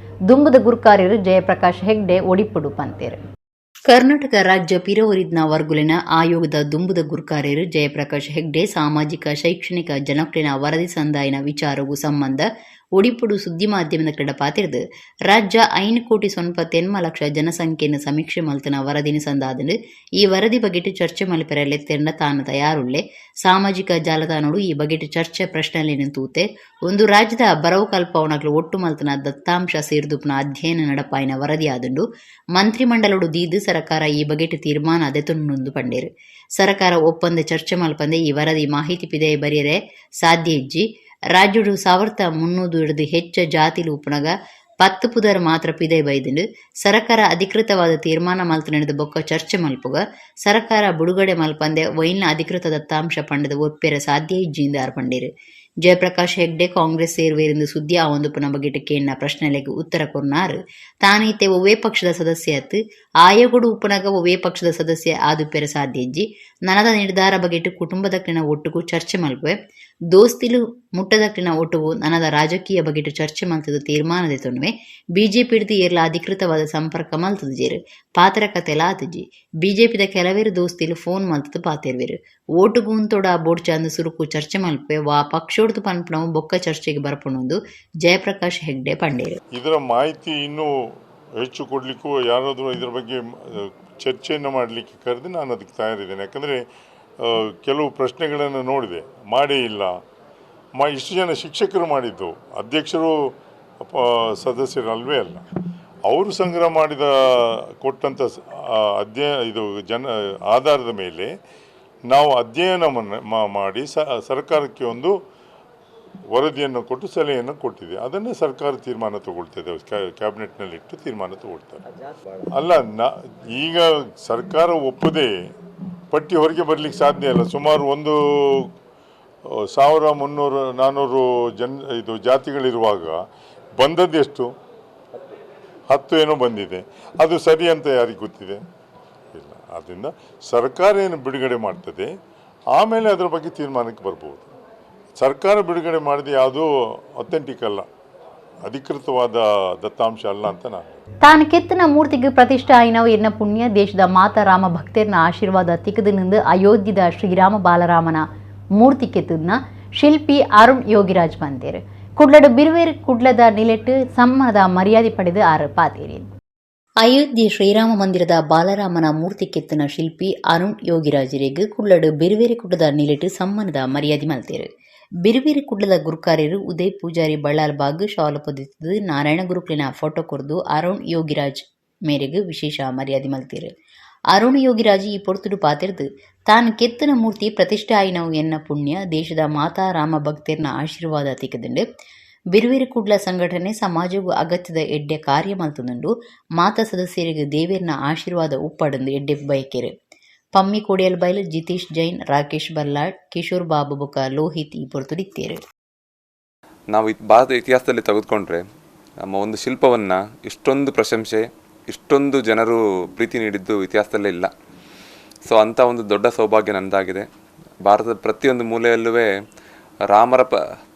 ದುಂಬುದ ಗುರ್ಕಾರ್ಯರು ಜಯಪ್ರಕಾಶ್ ಹೆಗ್ಡೆ ಒಡಿಪುಡು ಪಂತೇರು. ಕರ್ನಾಟಕ ರಾಜ್ಯ ಪಿರವರಿದ್ನ ವರ್ಗುಲಿನ ಆಯೋಗದ ದುಂಬುದ ಗುರ್ಕಾರ್ಯರು ಜಯಪ್ರಕಾಶ್ ಹೆಗ್ಡೆ ಸಾಮಾಜಿಕ ಶೈಕ್ಷಣಿಕ ಜನಕ್ಲಿನ ವರದಿ ಸಂದಾಯಿನ ವಿಚಾರಗೂ ಸಂಬಂಧ ಒಡಿಪುಡು ಸುದ್ದಿ ಮಾಧ್ಯಮದ ಕಡೆ ಪಾತಿರ್ದು, ರಾಜ್ಯ 5 ಕೋಟಿ 98 ಲಕ್ಷ ಜನಸಂಖ್ಯೆಯನ್ನು ಸಮೀಕ್ಷೆ ಮಲ್ತನ ವರದಿನ ಸಂದಾದಂಡು. ಈ ವರದಿ ಬಗೆಟ್ ಚರ್ಚೆ ಮಲ್ಪೆರೆ ಲೆತ್ತೆರ್ನ ತಾನು ತಯಾರುಳ್ಳೆ. ಸಾಮಾಜಿಕ ಜಾಲತಾಣಡು ಈ ಬಗೆಟ್ ಚರ್ಚೆ ಪ್ರಶ್ನೆಲೇನು ತೂತೆ. ಒಂದು ರಾಜ್ಯದ ಬರವು ಕಲ್ಪವನಕ್ಲು ಒಟ್ಟು ಮಲ್ತನ ದತ್ತಾಂಶ ಸೇರ್ದುಪ್ನ ಅಧ್ಯಯನ ನಡಪಾಯಿನ ವರದಿಯಾದುಂಡು. ಮಂತ್ರಿಮಂಡಲಡು ದೀದು ಸರಕಾರ ಈ ಬಗೆಟ್ ತೀರ್ಮಾನ ದೆತೊಂದು ಪಂಡೇರು. ಸರಕಾರ ಒಪ್ಪಂದ ಚರ್ಚೆ ಮಲ್ಪಂದೆ ಈ ವರದಿ ಮಾಹಿತಿ ಪಿದೆ ಬರಿಯರೆ ಸಾಧ್ಯ ಇಜ್ಜಿ. ರಾಜ್ಯಡು 1300 ಹಿಡಿದು ಹೆಚ್ಚ ಜಾತಿಲು ಉಪ್ಪುನಗ 10 ಪುದರ್ ಮಾತ್ರ ಪಿದೆ ಬೈದುಂಡು. ಸರಕಾರ ಅಧಿಕೃತವಾದ ತೀರ್ಮಾನ ಮಲ್ತು ನಡೆದ ಬೊಕ್ಕ ಚರ್ಚೆ ಮಲ್ಪುಗ. ಸರಕಾರ ಬುಡುಗಡೆ ಮಲ್ಪಂದೆ ವೈಲ್ನ ಅಧಿಕೃತ ದತ್ತಾಂಶ ಪಂಡದ ಒಪ್ಪೆರ ಸಾಧ್ಯ ಇಜ್ಜಿಂದ ಆರ್ ಪಂಡೇರು. ಜಯಪ್ರಕಾಶ್ ಹೆಗ್ಡೆ ಕಾಂಗ್ರೆಸ್ ಸೇರುವೆರೆಂದು ಸುದ್ದಿ ಆವೊಂದುಪ್ಪುನ ಬಗೆಟ್ ಕೇಂದ್ರ ಪ್ರಶ್ನೆಲೆಗ್ ಉತ್ತರ ಕೊರ್ನಾರ್. ತಾನೈತೆ ಒವ್ವೇ ಪಕ್ಷದ ಸದಸ್ಯ ಅತ್. ಆಯೋಗಡು ಉಪ್ಪುನಗ ಒವ್ವೇ ಪಕ್ಷದ ಸದಸ್ಯ ಆದುಪ್ಪೆರ ಸಾಧ್ಯ ಇಜ್ಜಿ. ನನದ ನಿರ್ಧಾರ ಬಗೆಟ್ ಕುಟುಂಬದಕ್ಲಿನ ಒಟ್ಟುಗು ಚರ್ಚೆ ಮಲ್ಪುವೆ. ದೋಸ್ತಿಲು ಮುಟ್ಟದಕ್ಲಿನ ಒಟ್ಟುಗು ನನದ ರಾಜಕೀಯ ಬಗೆಟ್ ಚರ್ಚೆ ಮಲ್ತದ ತೀರ್ಮಾನ ದೆತೊನುವೆ. ಬಿಜೆಪಿಡ್ದು ಏರ್ಲ ಅಧಿಕೃತವಾದ ಸಂಪರ್ಕ ಮಲ್ತದಿಜೆರ್. ಪಾತ್ರ ಕತೆಲ ಆತಿಜಿ. ಬಿಜೆಪಿದ ಕೆಲವೇರು ದೋಸ್ತಿಲು ಫೋನ್ ಮಲ್ತದ ಪಾತೆರ್ವೆರ್. ಓಟುಗು ಉಂತೊಡ ಬೋಡ್ಚಾಂದು ಸುರುಕು ಚರ್ಚೆ ಮಲ್ಪುವೆ. ವಾ ಪಕ್ಷೋಡ್ದು ಪನ್ಪುನವು ಬೊಕ್ಕ ಚರ್ಚೆಗೆ ಬರ್ಪುನೊಂದು ಜಯಪ್ರಕಾಶ್ ಹೆಗ್ಡೆ ಪಂಡೇರು. ಇದರ ಮಾಹಿತಿ ಇನ್ನೂ ಹೆಚ್ಚು ಕೊಡಲಿಕ್ಕೂ, ಯಾರಾದರೂ ಇದರ ಬಗ್ಗೆ ಚರ್ಚೆಯನ್ನು ಮಾಡಲಿಕ್ಕೆ ಕರೆದು ನಾನು ಅದಕ್ಕೆ ತಯಾರಿದ್ದೇನೆ. ಯಾಕಂದರೆ ಕೆಲವು ಪ್ರಶ್ನೆಗಳನ್ನು ನೋಡಿದೆ. ಮಾಡೇ ಇಲ್ಲ, ಇಷ್ಟು ಜನ ಶಿಕ್ಷಕರು ಮಾಡಿದ್ದು, ಅಧ್ಯಕ್ಷರು ಸದಸ್ಯರು ಅಲ್ವೇ ಅಲ್ಲ. ಅವರು ಸಂಗ್ರಹ ಮಾಡಿದ ಕೊಟ್ಟಂಥ ಇದು ಜನ ಆಧಾರದ ಮೇಲೆ ನಾವು ಅಧ್ಯಯನವನ್ನು ಮಾಡಿ ಸರ್ಕಾರಕ್ಕೆ ಒಂದು ವರದಿಯನ್ನು ಕೊಟ್ಟು ಸಲಹೆಯನ್ನು ಕೊಟ್ಟಿದೆ. ಅದನ್ನೇ ಸರ್ಕಾರ ತೀರ್ಮಾನ ತಗೊಳ್ತದೆ. ಕ್ಯಾಬಿನೆಟ್ನಲ್ಲಿಟ್ಟು ತೀರ್ಮಾನ ತಗೊಳ್ತಾರೆ. ಅಲ್ಲ, ಈಗ ಸರ್ಕಾರ ಒಪ್ಪದೆ ಪಟ್ಟಿ ಹೊರಗೆ ಬರಲಿಕ್ಕೆ ಸಾಧ್ಯ ಇಲ್ಲ. ಸುಮಾರು 1300-400 ಜನ ಇದು ಜಾತಿಗಳಿರುವಾಗ ಬಂದದ್ದು ಎಷ್ಟು? 10 ಏನೋ ಬಂದಿದೆ. ಅದು ಸರಿ ಅಂತ ಯಾರಿಗೆ ಗೊತ್ತಿದೆ? ಇಲ್ಲ. ಆದ್ದರಿಂದ ಸರ್ಕಾರ ಏನು ಬಿಡುಗಡೆ ಮಾಡ್ತದೆ, ಆಮೇಲೆ ಅದರ ಬಗ್ಗೆ ತೀರ್ಮಾನಕ್ಕೆ ಬರ್ಬೋದು. ಸರ್ಕಾರ ಬಿಡುಗಡೆ ಮಾಡಿದ ಯಾವುದೂ ಅಥೆಂಟಿಕ್ ಅಲ್ಲ, ಅಧಿಕೃತವಾದ ದತ್ತಾಂಶ ಅಲ್ಲ ಅಂತ ನಾನು ತಾನು ಕೆತ್ತನ ಮೂರ್ತಿಗೆ ಪ್ರತಿಷ್ಠೆ ಆಯಿನವು ಎನ್ನ ಪುಣ್ಯ, ದೇಶದ ಮಾತಾ ರಾಮ ಭಕ್ತರ್ನ ಆಶೀರ್ವಾದ ತಿಕ್ಕದು ನಿಂದು ಅಯೋಧ್ಯದ ಶ್ರೀರಾಮ ಬಾಲರಾಮನ ಮೂರ್ತಿ ಕೆತ್ತದ್ನ ಶಿಲ್ಪಿ ಅರುಣ್ ಯೋಗಿರಾಜ್ ಬಂದೇರು. ಕುಡ್ಲಡು ಬಿರುವೇರು ಕುಡ್ಲದ ನಿಲೆಟ್ಟು ಸಮ್ಮನದ ಮರ್ಯಾದೆ ಪಡೆದು ಆರು ಪಾತೇರಿ. ಅಯೋಧ್ಯೆ ಶ್ರೀರಾಮ ಮಂದಿರದ ಬಾಲರಾಮನ ಮೂರ್ತಿ ಕೆತ್ತನ ಶಿಲ್ಪಿ ಅರುಣ್ ಯೋಗಿರಾಜರಿಗೆ ಕುಳ್ಳಡು ಬಿರುವೇರಿ ಕುಡ್ಲದ ನಿಲೆಟ್ಟು ಸಮ್ಮನದ ಮರ್ಯಾದೆ ಮಲ್ತೇರು. ಬಿರುವೇರಿ ಕುಡ್ಲದ ಗುರುಕಾರ್ಯರು ಉದಯ್ ಪೂಜಾರಿ ಬಳ್ಳಾಲ್ ಬಾಗ್ ಶಾಲು ಪೊದಿತ್ತದು ನಾರಾಯಣ ಗುರುಕ್ಲಿನ ಫೋಟೋ ಕೊರ್ದು ಅರುಣ್ ಯೋಗಿರಾಜ್ ಮೇರೆಗೆ ವಿಶೇಷ ಮರ್ಯಾದೆ ಮಲ್ತೇರು. ಅರುಣ್ ಯೋಗಿರಾಜ್ ಈ ಪೊರ್ತುಡು ಪಾತಿರ್ದು, ತಾನು ಕೆತ್ತನ ಮೂರ್ತಿ ಪ್ರತಿಷ್ಠೆ ಆಯಿನವು ಎನ್ನ ಪುಣ್ಯ, ದೇಶದ ಮಾತಾ ರಾಮ ಭಕ್ತರ್ನ ಆಶೀರ್ವಾದ ತಿಕ್ಕದುಂಡು. ಬಿರುವೇರು ಕುಡ್ಲ ಸಂಘಟನೆ ಸಮಾಜವು ಅಗತ್ಯದ ಎಡ್ಡೆ ಕಾರ್ಯ ಮಲ್ತದುಂಡು. ಮಾತಾ ಸದಸ್ಯರಿಗೆ ದೇವೇರ್ನ ಆಶೀರ್ವಾದ ಉಪ್ಪಡಂದು ಎಡ್ಡೆ ಬಯಕೆರು. ಪಮ್ಮಿ ಕೋಡಿಯಲ್ ಬೈಲ್, ಜಿತೇಶ್ ಜೈನ್, ರಾಕೇಶ್ ಬಲ್ಲಾಳ್, ಕಿಶೋರ್ ಬಾಬು ಬೊಕ ಲೋಹಿತ್ ಈ ಪೊರ್ತುಡಿತ್ತೇರು. ನಾವು ಭಾರತ ಇತಿಹಾಸದಲ್ಲಿ ತೆಗೆದುಕೊಂಡ್ರೆ ನಮ್ಮ ಒಂದು ಶಿಲ್ಪವನ್ನು ಇಷ್ಟೊಂದು ಪ್ರಶಂಸೆ, ಇಷ್ಟೊಂದು ಜನರು ಪ್ರೀತಿ ನೀಡಿದ್ದು ಇತಿಹಾಸದಲ್ಲೇ ಇಲ್ಲ. ಸೊ ಅಂಥ ಒಂದು ದೊಡ್ಡ ಸೌಭಾಗ್ಯ ನಂದಾಗಿದೆ. ಭಾರತದ ಪ್ರತಿಯೊಂದು ಮೂಲೆಯಲ್ಲೂ ರಾಮರ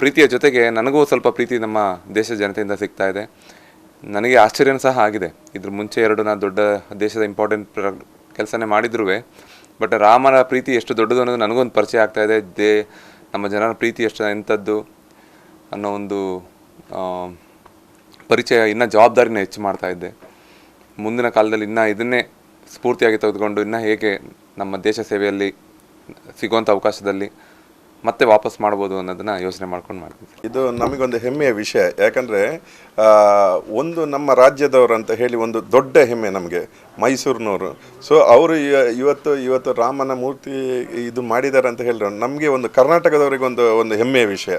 ಪ್ರೀತಿಯ ಜೊತೆಗೆ ನನಗೂ ಸ್ವಲ್ಪ ಪ್ರೀತಿ ನಮ್ಮ ದೇಶದ ಜನತೆಯಿಂದ ಸಿಗ್ತಾ ಇದೆ. ನನಗೆ ಆಶ್ಚರ್ಯನೂ ಸಹ ಆಗಿದೆ. ಇದ್ರ ಮುಂಚೆ ಎರಡು ನಾ ದೊಡ್ಡ ದೇಶದ ಇಂಪಾರ್ಟೆಂಟ್ ಕೆಲಸನೇ ಮಾಡಿದ್ರೂ, ಬಟ್ ರಾಮನ ಪ್ರೀತಿ ಎಷ್ಟು ದೊಡ್ಡದು ಅನ್ನೋದು ನನಗೊಂದು ಪರಿಚಯ ಆಗ್ತಾ ಇದೆ. ನಮ್ಮ ಜನರ ಪ್ರೀತಿ ಎಷ್ಟು, ಎಂಥದ್ದು ಅನ್ನೋ ಒಂದು ಪರಿಚಯ ಇನ್ನೂ ಜವಾಬ್ದಾರಿನ ಹೆಚ್ಚು ಮಾಡ್ತಾ ಇದ್ದೆ. ಮುಂದಿನ ಕಾಲದಲ್ಲಿ ಇನ್ನೂ ಇದನ್ನೇ ಸ್ಫೂರ್ತಿಯಾಗಿ ತೆಗೆದುಕೊಂಡು ಇನ್ನೂ ಹೇಗೆ ನಮ್ಮ ದೇಶ ಸೇವೆಯಲ್ಲಿ ಸಿಗುವಂಥ ಅವಕಾಶದಲ್ಲಿ ಮತ್ತೆ ವಾಪಸ್ ಮಾಡ್ಬೋದು ಅನ್ನೋದನ್ನು ಯೋಚನೆ ಮಾಡ್ಕೊಂಡು ಮಾಡ್ತೀನಿ ಸರ್. ಇದು ನಮಗೊಂದು ಹೆಮ್ಮೆಯ ವಿಷಯ. ಯಾಕಂದರೆ ಒಂದು ನಮ್ಮ ರಾಜ್ಯದವರು ಅಂತ ಹೇಳಿ ಒಂದು ದೊಡ್ಡ ಹೆಮ್ಮೆ ನಮಗೆ, ಮೈಸೂರಿನವರು. ಸೊ ಅವರು ಇವತ್ತು ಇವತ್ತು ರಾಮನ ಮೂರ್ತಿ ಇದು ಮಾಡಿದ್ದಾರೆ ಅಂತ ಹೇಳಿದ್ರೆ ನಮಗೆ ಒಂದು ಕರ್ನಾಟಕದವರಿಗೆ ಒಂದು ಒಂದು ಹೆಮ್ಮೆಯ ವಿಷಯ.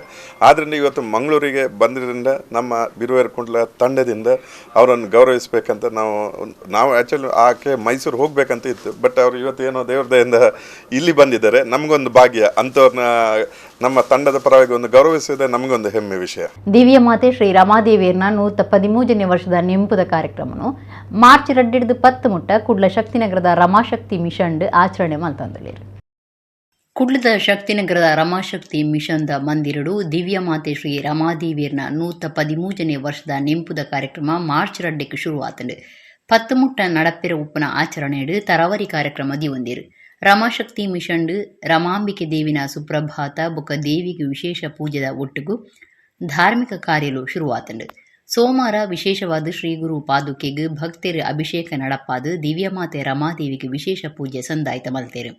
ಆದ್ದರಿಂದ ಇವತ್ತು ಮಂಗಳೂರಿಗೆ ಬಂದಿದ್ದರಿಂದ ನಮ್ಮ ಬಿರುವೇರು ಕುಂಡ್ಲ ತಂಡದಿಂದ ಅವರನ್ನು ಗೌರವಿಸಬೇಕಂತ ನಾವು ನಾವು ಆ್ಯಕ್ಚುಲಿ ಆಕೆ ಮೈಸೂರು ಹೋಗಬೇಕಂತ ಇತ್ತು. ಬಟ್ ಅವರು ಇವತ್ತು ಏನೋ ದೇವ್ರ ದಯಿಂದ ಇಲ್ಲಿ ಬಂದಿದ್ದಾರೆ. ನಮಗೊಂದು ಭಾಗ್ಯ. ಅಂಥವ್ರನ್ನ ನಮ್ಮ ತಂಡದ ಪರವಾಗಿ ಒಂದು ಗೌರವಿಸಿದ್ರೆ ನಮಗೊಂದು ಹೆಮ್ಮೆ ವಿಷಯ. ದಿವ್ಯ ಮಾತೆ ಶ್ರೀ ರಮಾದೇವಿಯರ್ನ 113ನೇ ವರ್ಷದ ನೆಂಪುದ ಕಾರ್ಯಕ್ರಮನು ಮಾರ್ಚ್ 2 ಹಿಡಿದು 10 10 ಮುಟ್ಟ ಕುಡ್ಲ ಶಕ್ತಿನಗರದ ರಮಾಶಕ್ತಿ ಮಿಷನ್ ಆಚರಣೆ ಮಲ್ತೊಂದುಲ್ಲೆರ್. ಕುಡ್ಲದ ಶಕ್ತಿನಗರದ ರಮಾಶಕ್ತಿ ಮಿಷನ್ದ ಮಂದಿರಡು ದಿವ್ಯಮಾತೆ ಶ್ರೀ ರಮಾದೇವಿಯರ್ನ 113ನೇ ವರ್ಷದ ನೆಂಪುದ ಕಾರ್ಯಕ್ರಮ ಮಾರ್ಚ್ 2ಕ್ಕೆ ಶುರುವಾತಂಡು. 10 ಮುಟ್ಟ ನಡಪೆರ ಉಪ್ಪುನ ಆಚರಣೆಡು ತರವರಿ ಕಾರ್ಯಕ್ರಮ ದಿವಂದಿರು. ರಮಾಶಕ್ತಿ ಮಿಷನ್ಡ್ ರಮಾಂಬಿಕೆ ದೇವಿನ ಸುಪ್ರಭಾತ ಬೊಕ್ಕ ದೇವಿಗೆ ವಿಶೇಷ ಪೂಜೆದ ಒಟ್ಟುಗು ಧಾರ್ಮಿಕ ಕಾರ್ಯಲು ಶುರುವಾತಂಡು. ಸೋಮವಾರ ವಿಶೇಷವಾದ ಶ್ರೀ ಗುರು ಪಾದುಕೆಗ್ ಭಕ್ತೆರ್ ಅಭಿಷೇಕ ನಡಪಾದು ದಿವ್ಯಮಾತೆ ರಮಾದೇವಿಗೆ ವಿಶೇಷ ಪೂಜೆ ಸಂದಾಯ್ತ ಮಲ್ತೇರು.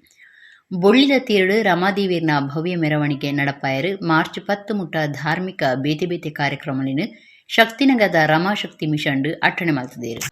ಬೊಳ್ಳಿದ ತೇರುಡು ರಮಾದೇವಿಯರ್ನ ಭವ್ಯ ಮೆರವಣಿಗೆ ನಡಪಾಯರು. ಮಾರ್ಚ್ 10 ಮುಟ್ಟ ಧಾರ್ಮಿಕ ಬೇತೆ ಬೇತೆ ಕಾರ್ಯಕ್ರಮಲಿನ ಶಕ್ತಿನಗರದ ರಮಾಶಕ್ತಿ ಮಿಷನ್ಡ್ ಅಟ್ಟಣೆ ಮಲ್ತದೇರು.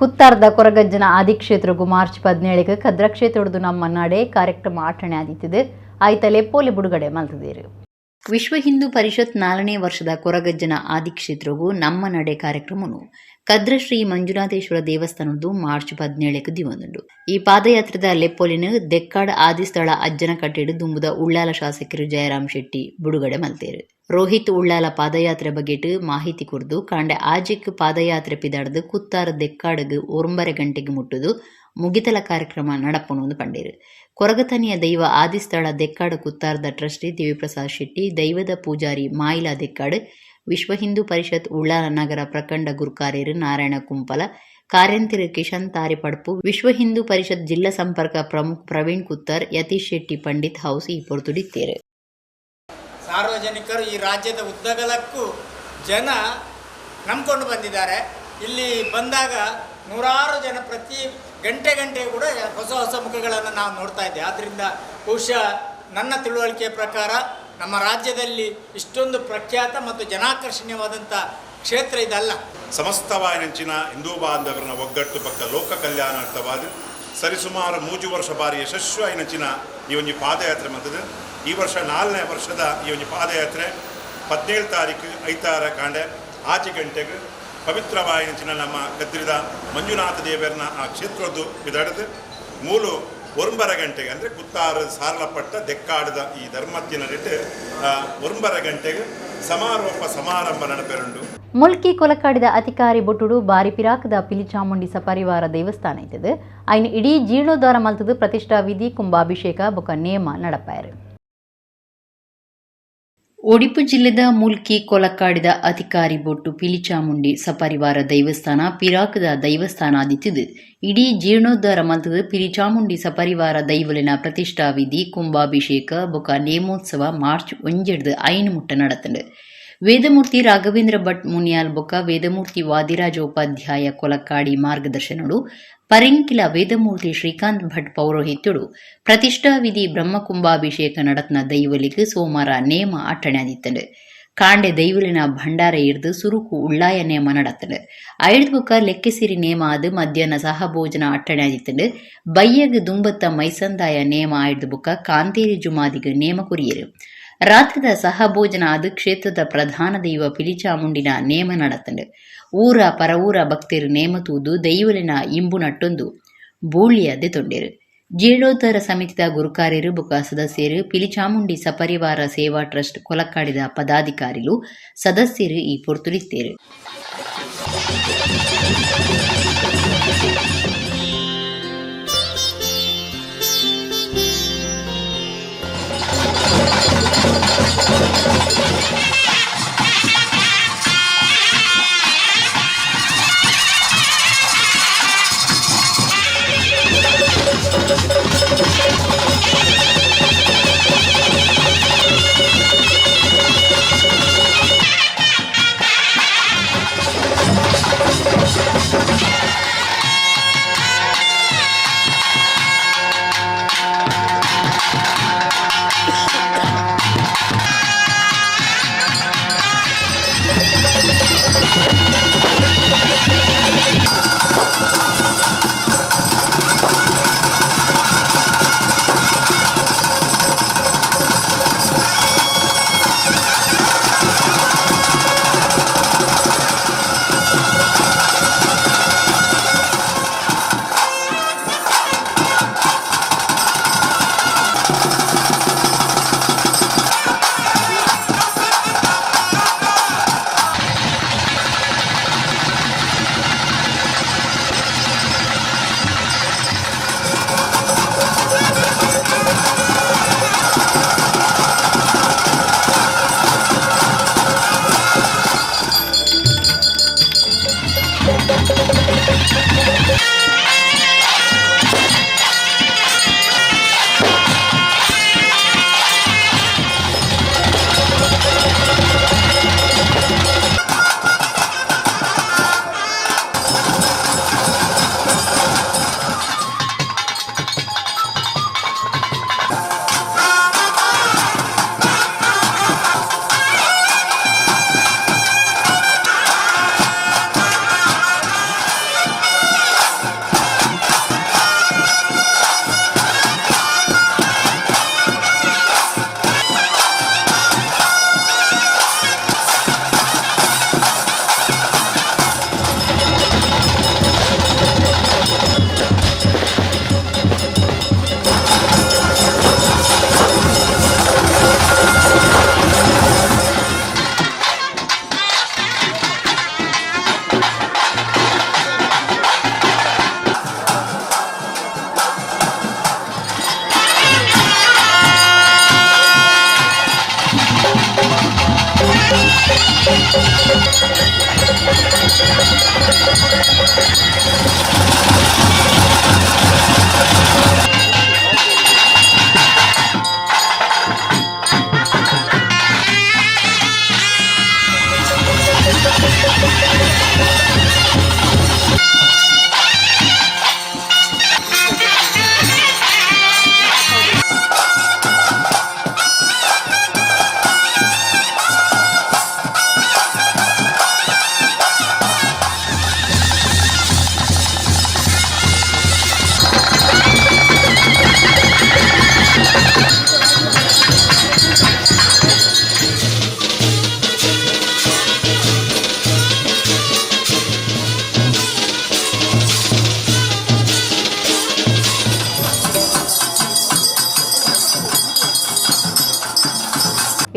ಕುತ್ತಾರ್ದ ಕೊರಗಜ್ಜನ ಆದಿಕ್ಷೇತ್ರಗೂ ಮಾರ್ಚ್ 17ಕ್ಕೆ ಕದ್ರ ಕ್ಷೇತ್ರದ್ದು ನಮ್ಮ ನಾಡೆ ಕಾರ್ಯಕ್ರಮ ಆಚರಣೆ ಆದಿತ್ತಿದೆ. ಆಯ್ತ ಲೆಪ್ಪೋಲೆ ಬಿಡುಗಡೆ ಮಲ್ತದೇರು. ವಿಶ್ವ ಹಿಂದೂ ಪರಿಷತ್ 4ನೇ ವರ್ಷದ ಕೊರಗಜ್ಜನ ಆದಿಕ್ಷೇತ್ರಗೂ ನಮ್ಮ ನಡೆ ಕಾರ್ಯಕ್ರಮನು ಕದ್ರ ಶ್ರೀ ಮಂಜುನಾಥೇಶ್ವರ ದೇವಸ್ಥಾನದ್ದು ಮಾರ್ಚ್ 17ಕ್ಕೆ ದಿವಂದುಂಡು. ಈ ಪಾದಯಾತ್ರೆದ ಲೆಪ್ಪೋಲಿನ ದೆಕ್ಕಾಡ್ ಆದಿಸ್ಥಳ ಅಜ್ಜನ ಕಟ್ಟೆಡು ದುಂಬುದ ಉಳ್ಳಾಲ ಶಾಸಕರು ಜಯರಾಮ್ ಶೆಟ್ಟಿ ಬಿಡುಗಡೆ ಮಲ್ತೇರು. ರೋಹಿತ್ ಉಳ್ಳಾಲ ಪಾದಯಾತ್ರೆ ಬಗೆಟ್ ಮಾಹಿತಿ ಕುರ್ದು ಕಾಂಡೆ ಆಜಿಕ್ ಪಾದಯಾತ್ರೆ ಪಿದಾಡ್ದು ಕುತ್ತಾರ ದೆಕ್ಕಾಡಗ್ 9:30 ಗಂಟೆಗೆ ಮುಟ್ಟುದು ಮುಗಿತಲ ಕಾರ್ಯಕ್ರಮ ನಡಪಣು ಪಂಡೇರು. ಕೊರಗತನಿಯ ದೈವ ಆದಿಸ್ಥಳ ದೆಕ್ಕಾಡು ಕುತ್ತಾರದ ಟ್ರಸ್ಟಿ ದೇವಿಪ್ರಸಾದ್ ಶೆಟ್ಟಿ, ದೈವದ ಪೂಜಾರಿ ಮಾಯಿಲಾ ದೆಕ್ಕಾಡು, ವಿಶ್ವ ಹಿಂದೂ ಪರಿಷತ್ ಉಳ್ಳಾಲ ನಗರ ಪ್ರಖಂಡ ಗುರ್ಕಾರ್ಯರು ನಾರಾಯಣ ಕುಂಪಲ, ಕಾರ್ಯಂತಿರು ಕಿಶನ್ ತಾರಿಪಡ್ಪು, ವಿಶ್ವ ಹಿಂದೂ ಪರಿಷತ್ ಜಿಲ್ಲಾ ಸಂಪರ್ಕ ಪ್ರಮುಖ ಪ್ರವೀಣ್ ಕುತ್ತರ್, ಯತೀಶ್ ಶೆಟ್ಟಿ ಪಂಡಿತ್ ಹೌಸ್ ಈ ಪೊರ್ತುಡಿತ್ತೇರು. ಸಾರ್ವಜನಿಕರು ಈ ರಾಜ್ಯದ ಉದ್ದಗಲಕ್ಕೂ ಜನ ನಂಬಿಕೊಂಡು ಬಂದಿದ್ದಾರೆ. ಇಲ್ಲಿ ಬಂದಾಗ ನೂರಾರು ಜನ ಪ್ರತಿ ಗಂಟೆ ಗಂಟೆ ಕೂಡ ಹೊಸ ಹೊಸ ಮುಖಗಳನ್ನು ನಾವು ನೋಡ್ತಾ ಇದ್ದೇವೆ. ಆದ್ದರಿಂದ ಬಹುಶಃ ನನ್ನ ತಿಳುವಳಿಕೆಯ ಪ್ರಕಾರ ನಮ್ಮ ರಾಜ್ಯದಲ್ಲಿ ಇಷ್ಟೊಂದು ಪ್ರಖ್ಯಾತ ಮತ್ತು ಜನಾಕರ್ಷಣೀಯವಾದಂಥ ಕ್ಷೇತ್ರ ಇದಲ್ಲ. ಸಮಸ್ತವಾಯಿನಂಚಿನ ಹಿಂದೂ ಬಾಂಧವರನ್ನ ಒಗ್ಗಟ್ಟು ಪಕ್ಕ ಲೋಕ ಕಲ್ಯಾಣಾರ್ಥವಾದ ಸರಿಸುಮಾರು 3 ವರ್ಷ ಬಾರಿ ಯಶಸ್ವಿಯಾಯಿನಂಚಿನ ಈ ಒಂದು ಪಾದಯಾತ್ರೆ ಮತ್ತದು ಈ ವರ್ಷ 4ನೇ ವರ್ಷದ ಈ ಒಂದು ಪಾದಯಾತ್ರೆ 17 ತಾರೀಕು 5 ಕಾಂಡೆ 6 ಗಂಟೆಗೆ ಪವಿತ್ರವಾಯಿನಂಚಿನ ನಮ್ಮ ಕದ್ರಿದ ಮಂಜುನಾಥ ದೇವರನ್ನ ಆ ಕ್ಷೇತ್ರದ್ದು ಬಿದಾಡದು ಮೂಲು 9 ಗಂಟೆಗೆ ಅಂದರೆ ಕುತ್ತಾರು ಸಾರಲಪಟ್ಟ ದೆಕ್ಕಾಡದ ಈ ಧರ್ಮತ್ತಿನ ನೆಟ್ಟು 9 ಗಂಟೆಗೆ ಸಮಾರೋಪ ಸಮಾರಂಭ ನಡಪೆರುಂಡು. ಮುಲ್ಕಿ ಕೊಲಕಾಡಿದ ಅಧಿಕಾರಿ ಬೊಟ್ಟುಡು ಬಾರಿ ಪಿರಾಕದ ಪಿಲಿಚಾಮುಂಡಿ ಸಪರಿವಾರ ದೇವಸ್ಥಾನ ಇತ್ತದು. ಐನ್ ಇಡೀ ಜೀರ್ಣೋದ್ಧಾರ ಮಲ್ತದು ಪ್ರತಿಷ್ಠಾ ವಿಧಿ, ಕುಂಭಾಭಿಷೇಕ ಬೊಕ ನೇಮ ನಡಪಾಯರು. ಒಡಿಪು ಜಿಲ್ಲೆದ ಮುಲ್ಕಿ ಕೊಲಕಾಡಿದ ಅಧಿಕಾರಿ ಬೊಟ್ಟು ಪಿಲಿಚಾಮುಂಡಿ ಸಪರಿವಾರ ದೈವಸ್ಥಾನ ಪಿರಾಕದ ದೈವಸ್ಥಾನ ಆದಿತ್ತಿದು. ಇಡೀ ಜೀರ್ಣೋದ್ಧಾರ ಮಲ್ತದು ಪಿಲಿಚಾಮುಂಡಿ ಸಪರಿವಾರ ದೈವಲಿನ ಪ್ರತಿಷ್ಠಾ ವಿಧಿ, ಕುಂಭಾಭಿಷೇಕ ಬೊಕ ನೇಮೋತ್ಸವ ಮಾರ್ಚ್ 1 5 ಮುಟ್ಟ ನಡತಂಡು. ವೇದಮೂರ್ತಿ ರಾಘವೇಂದ್ರ ಭಟ್ ಮುನಿಯಾಲ್ ಬೊಕ ವೇದಮೂರ್ತಿ ವಾದಿರಾಜ ಉಪಾಧ್ಯಾಯ ಕೊಲಕ್ಕಾಡಿ ಮಾರ್ಗದರ್ಶನಡು, ಪರೆಂಕಿಲ ವೇದಮೂರ್ತಿ ಶ್ರೀಕಾಂತ್ ಭಟ್ ಪೌರೋಹಿತ್ಯಡು ಪ್ರತಿಷ್ಠಾ ವಿಧಿ, ಬ್ರಹ್ಮಕುಂಭಾಭಿಷೇಕ ನಡತ್ನ ದೈವಲಿಗ್ ಸೋಮವಾರ ನೇಮ ಅಟ್ಟಣೆಯಾದಿತ್ತಂಡು. ಕಾಂಡೆ ದೈವಲಿನ ಭಂಡಾರ ಇರ್ದು ಸುರುಕು ಉಳ್ಳಾಯ ನೇಮ ನಡತ್ತಂಡು. ಐದು ಬೊಕ ಲೆಕ್ಕೆಸಿರಿ ನೇಮ ಆದ್ ಮಧ್ಯಾಹ್ನ ಸಹಭೋಜನ ಅಟ್ಟಣೆಯಾದಿತ್ತಂಡು. ಬಯ್ಯಗ್ ದುಂಬತ್ತ ಮೈಸಂದಾಯ ನೇಮ ಆಯ್ದು ಬೊಕ ಕಾಂತೇರಿ ಜುಮಾದಿಗ್ ನೇಮ ಕೊರಿಯರು. ರಾತ್ರಿದ ಸಹಭೋಜನ ಆದ್ ಕ್ಷೇತ್ರದ ಪ್ರಧಾನ ದೈವ ಪಿಲಿಚಾಮುಂಡಿನ ನೇಮ ನಡತ್ತಂಡು. ಊರ ಪರವೂರ ಭಕ್ತರು ನೇಮ ತೂದು ದೈವಲಿನ ಇಂಬು ನಟ್ಟೊಂದು ಬೂಳ್ಯ ದೆತೊಂಡೆರು. ಜೀರ್ಣೋದ್ಧಾರ ಸಮಿತಿದ ಗುರುಕಾರ್ಯರು ಬೊಕ ಸದಸ್ಯರು, ಪಿಲಿಚಾಮುಂಡಿ ಸಪರಿವಾರ ಸೇವಾ ಟ್ರಸ್ಟ್ ಕೊಲಕ್ಕಾಡಿದ ಪದಾಧಿಕಾರಿಲು, ಸದಸ್ಯರು ಈ ಪೊರ್ತುಲಿತ್ತೇರು.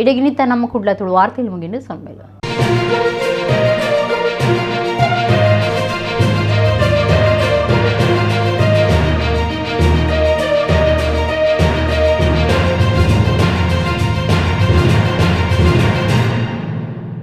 ಇಡಗಿನಿತ ನಮ್ಮ ಕುಡ್ಲ ತುಳು ವಾರ್ತೆಯಲ್ಲಿ ಮುಗಿಂಡು ಸೊನ್ಮೇಲು.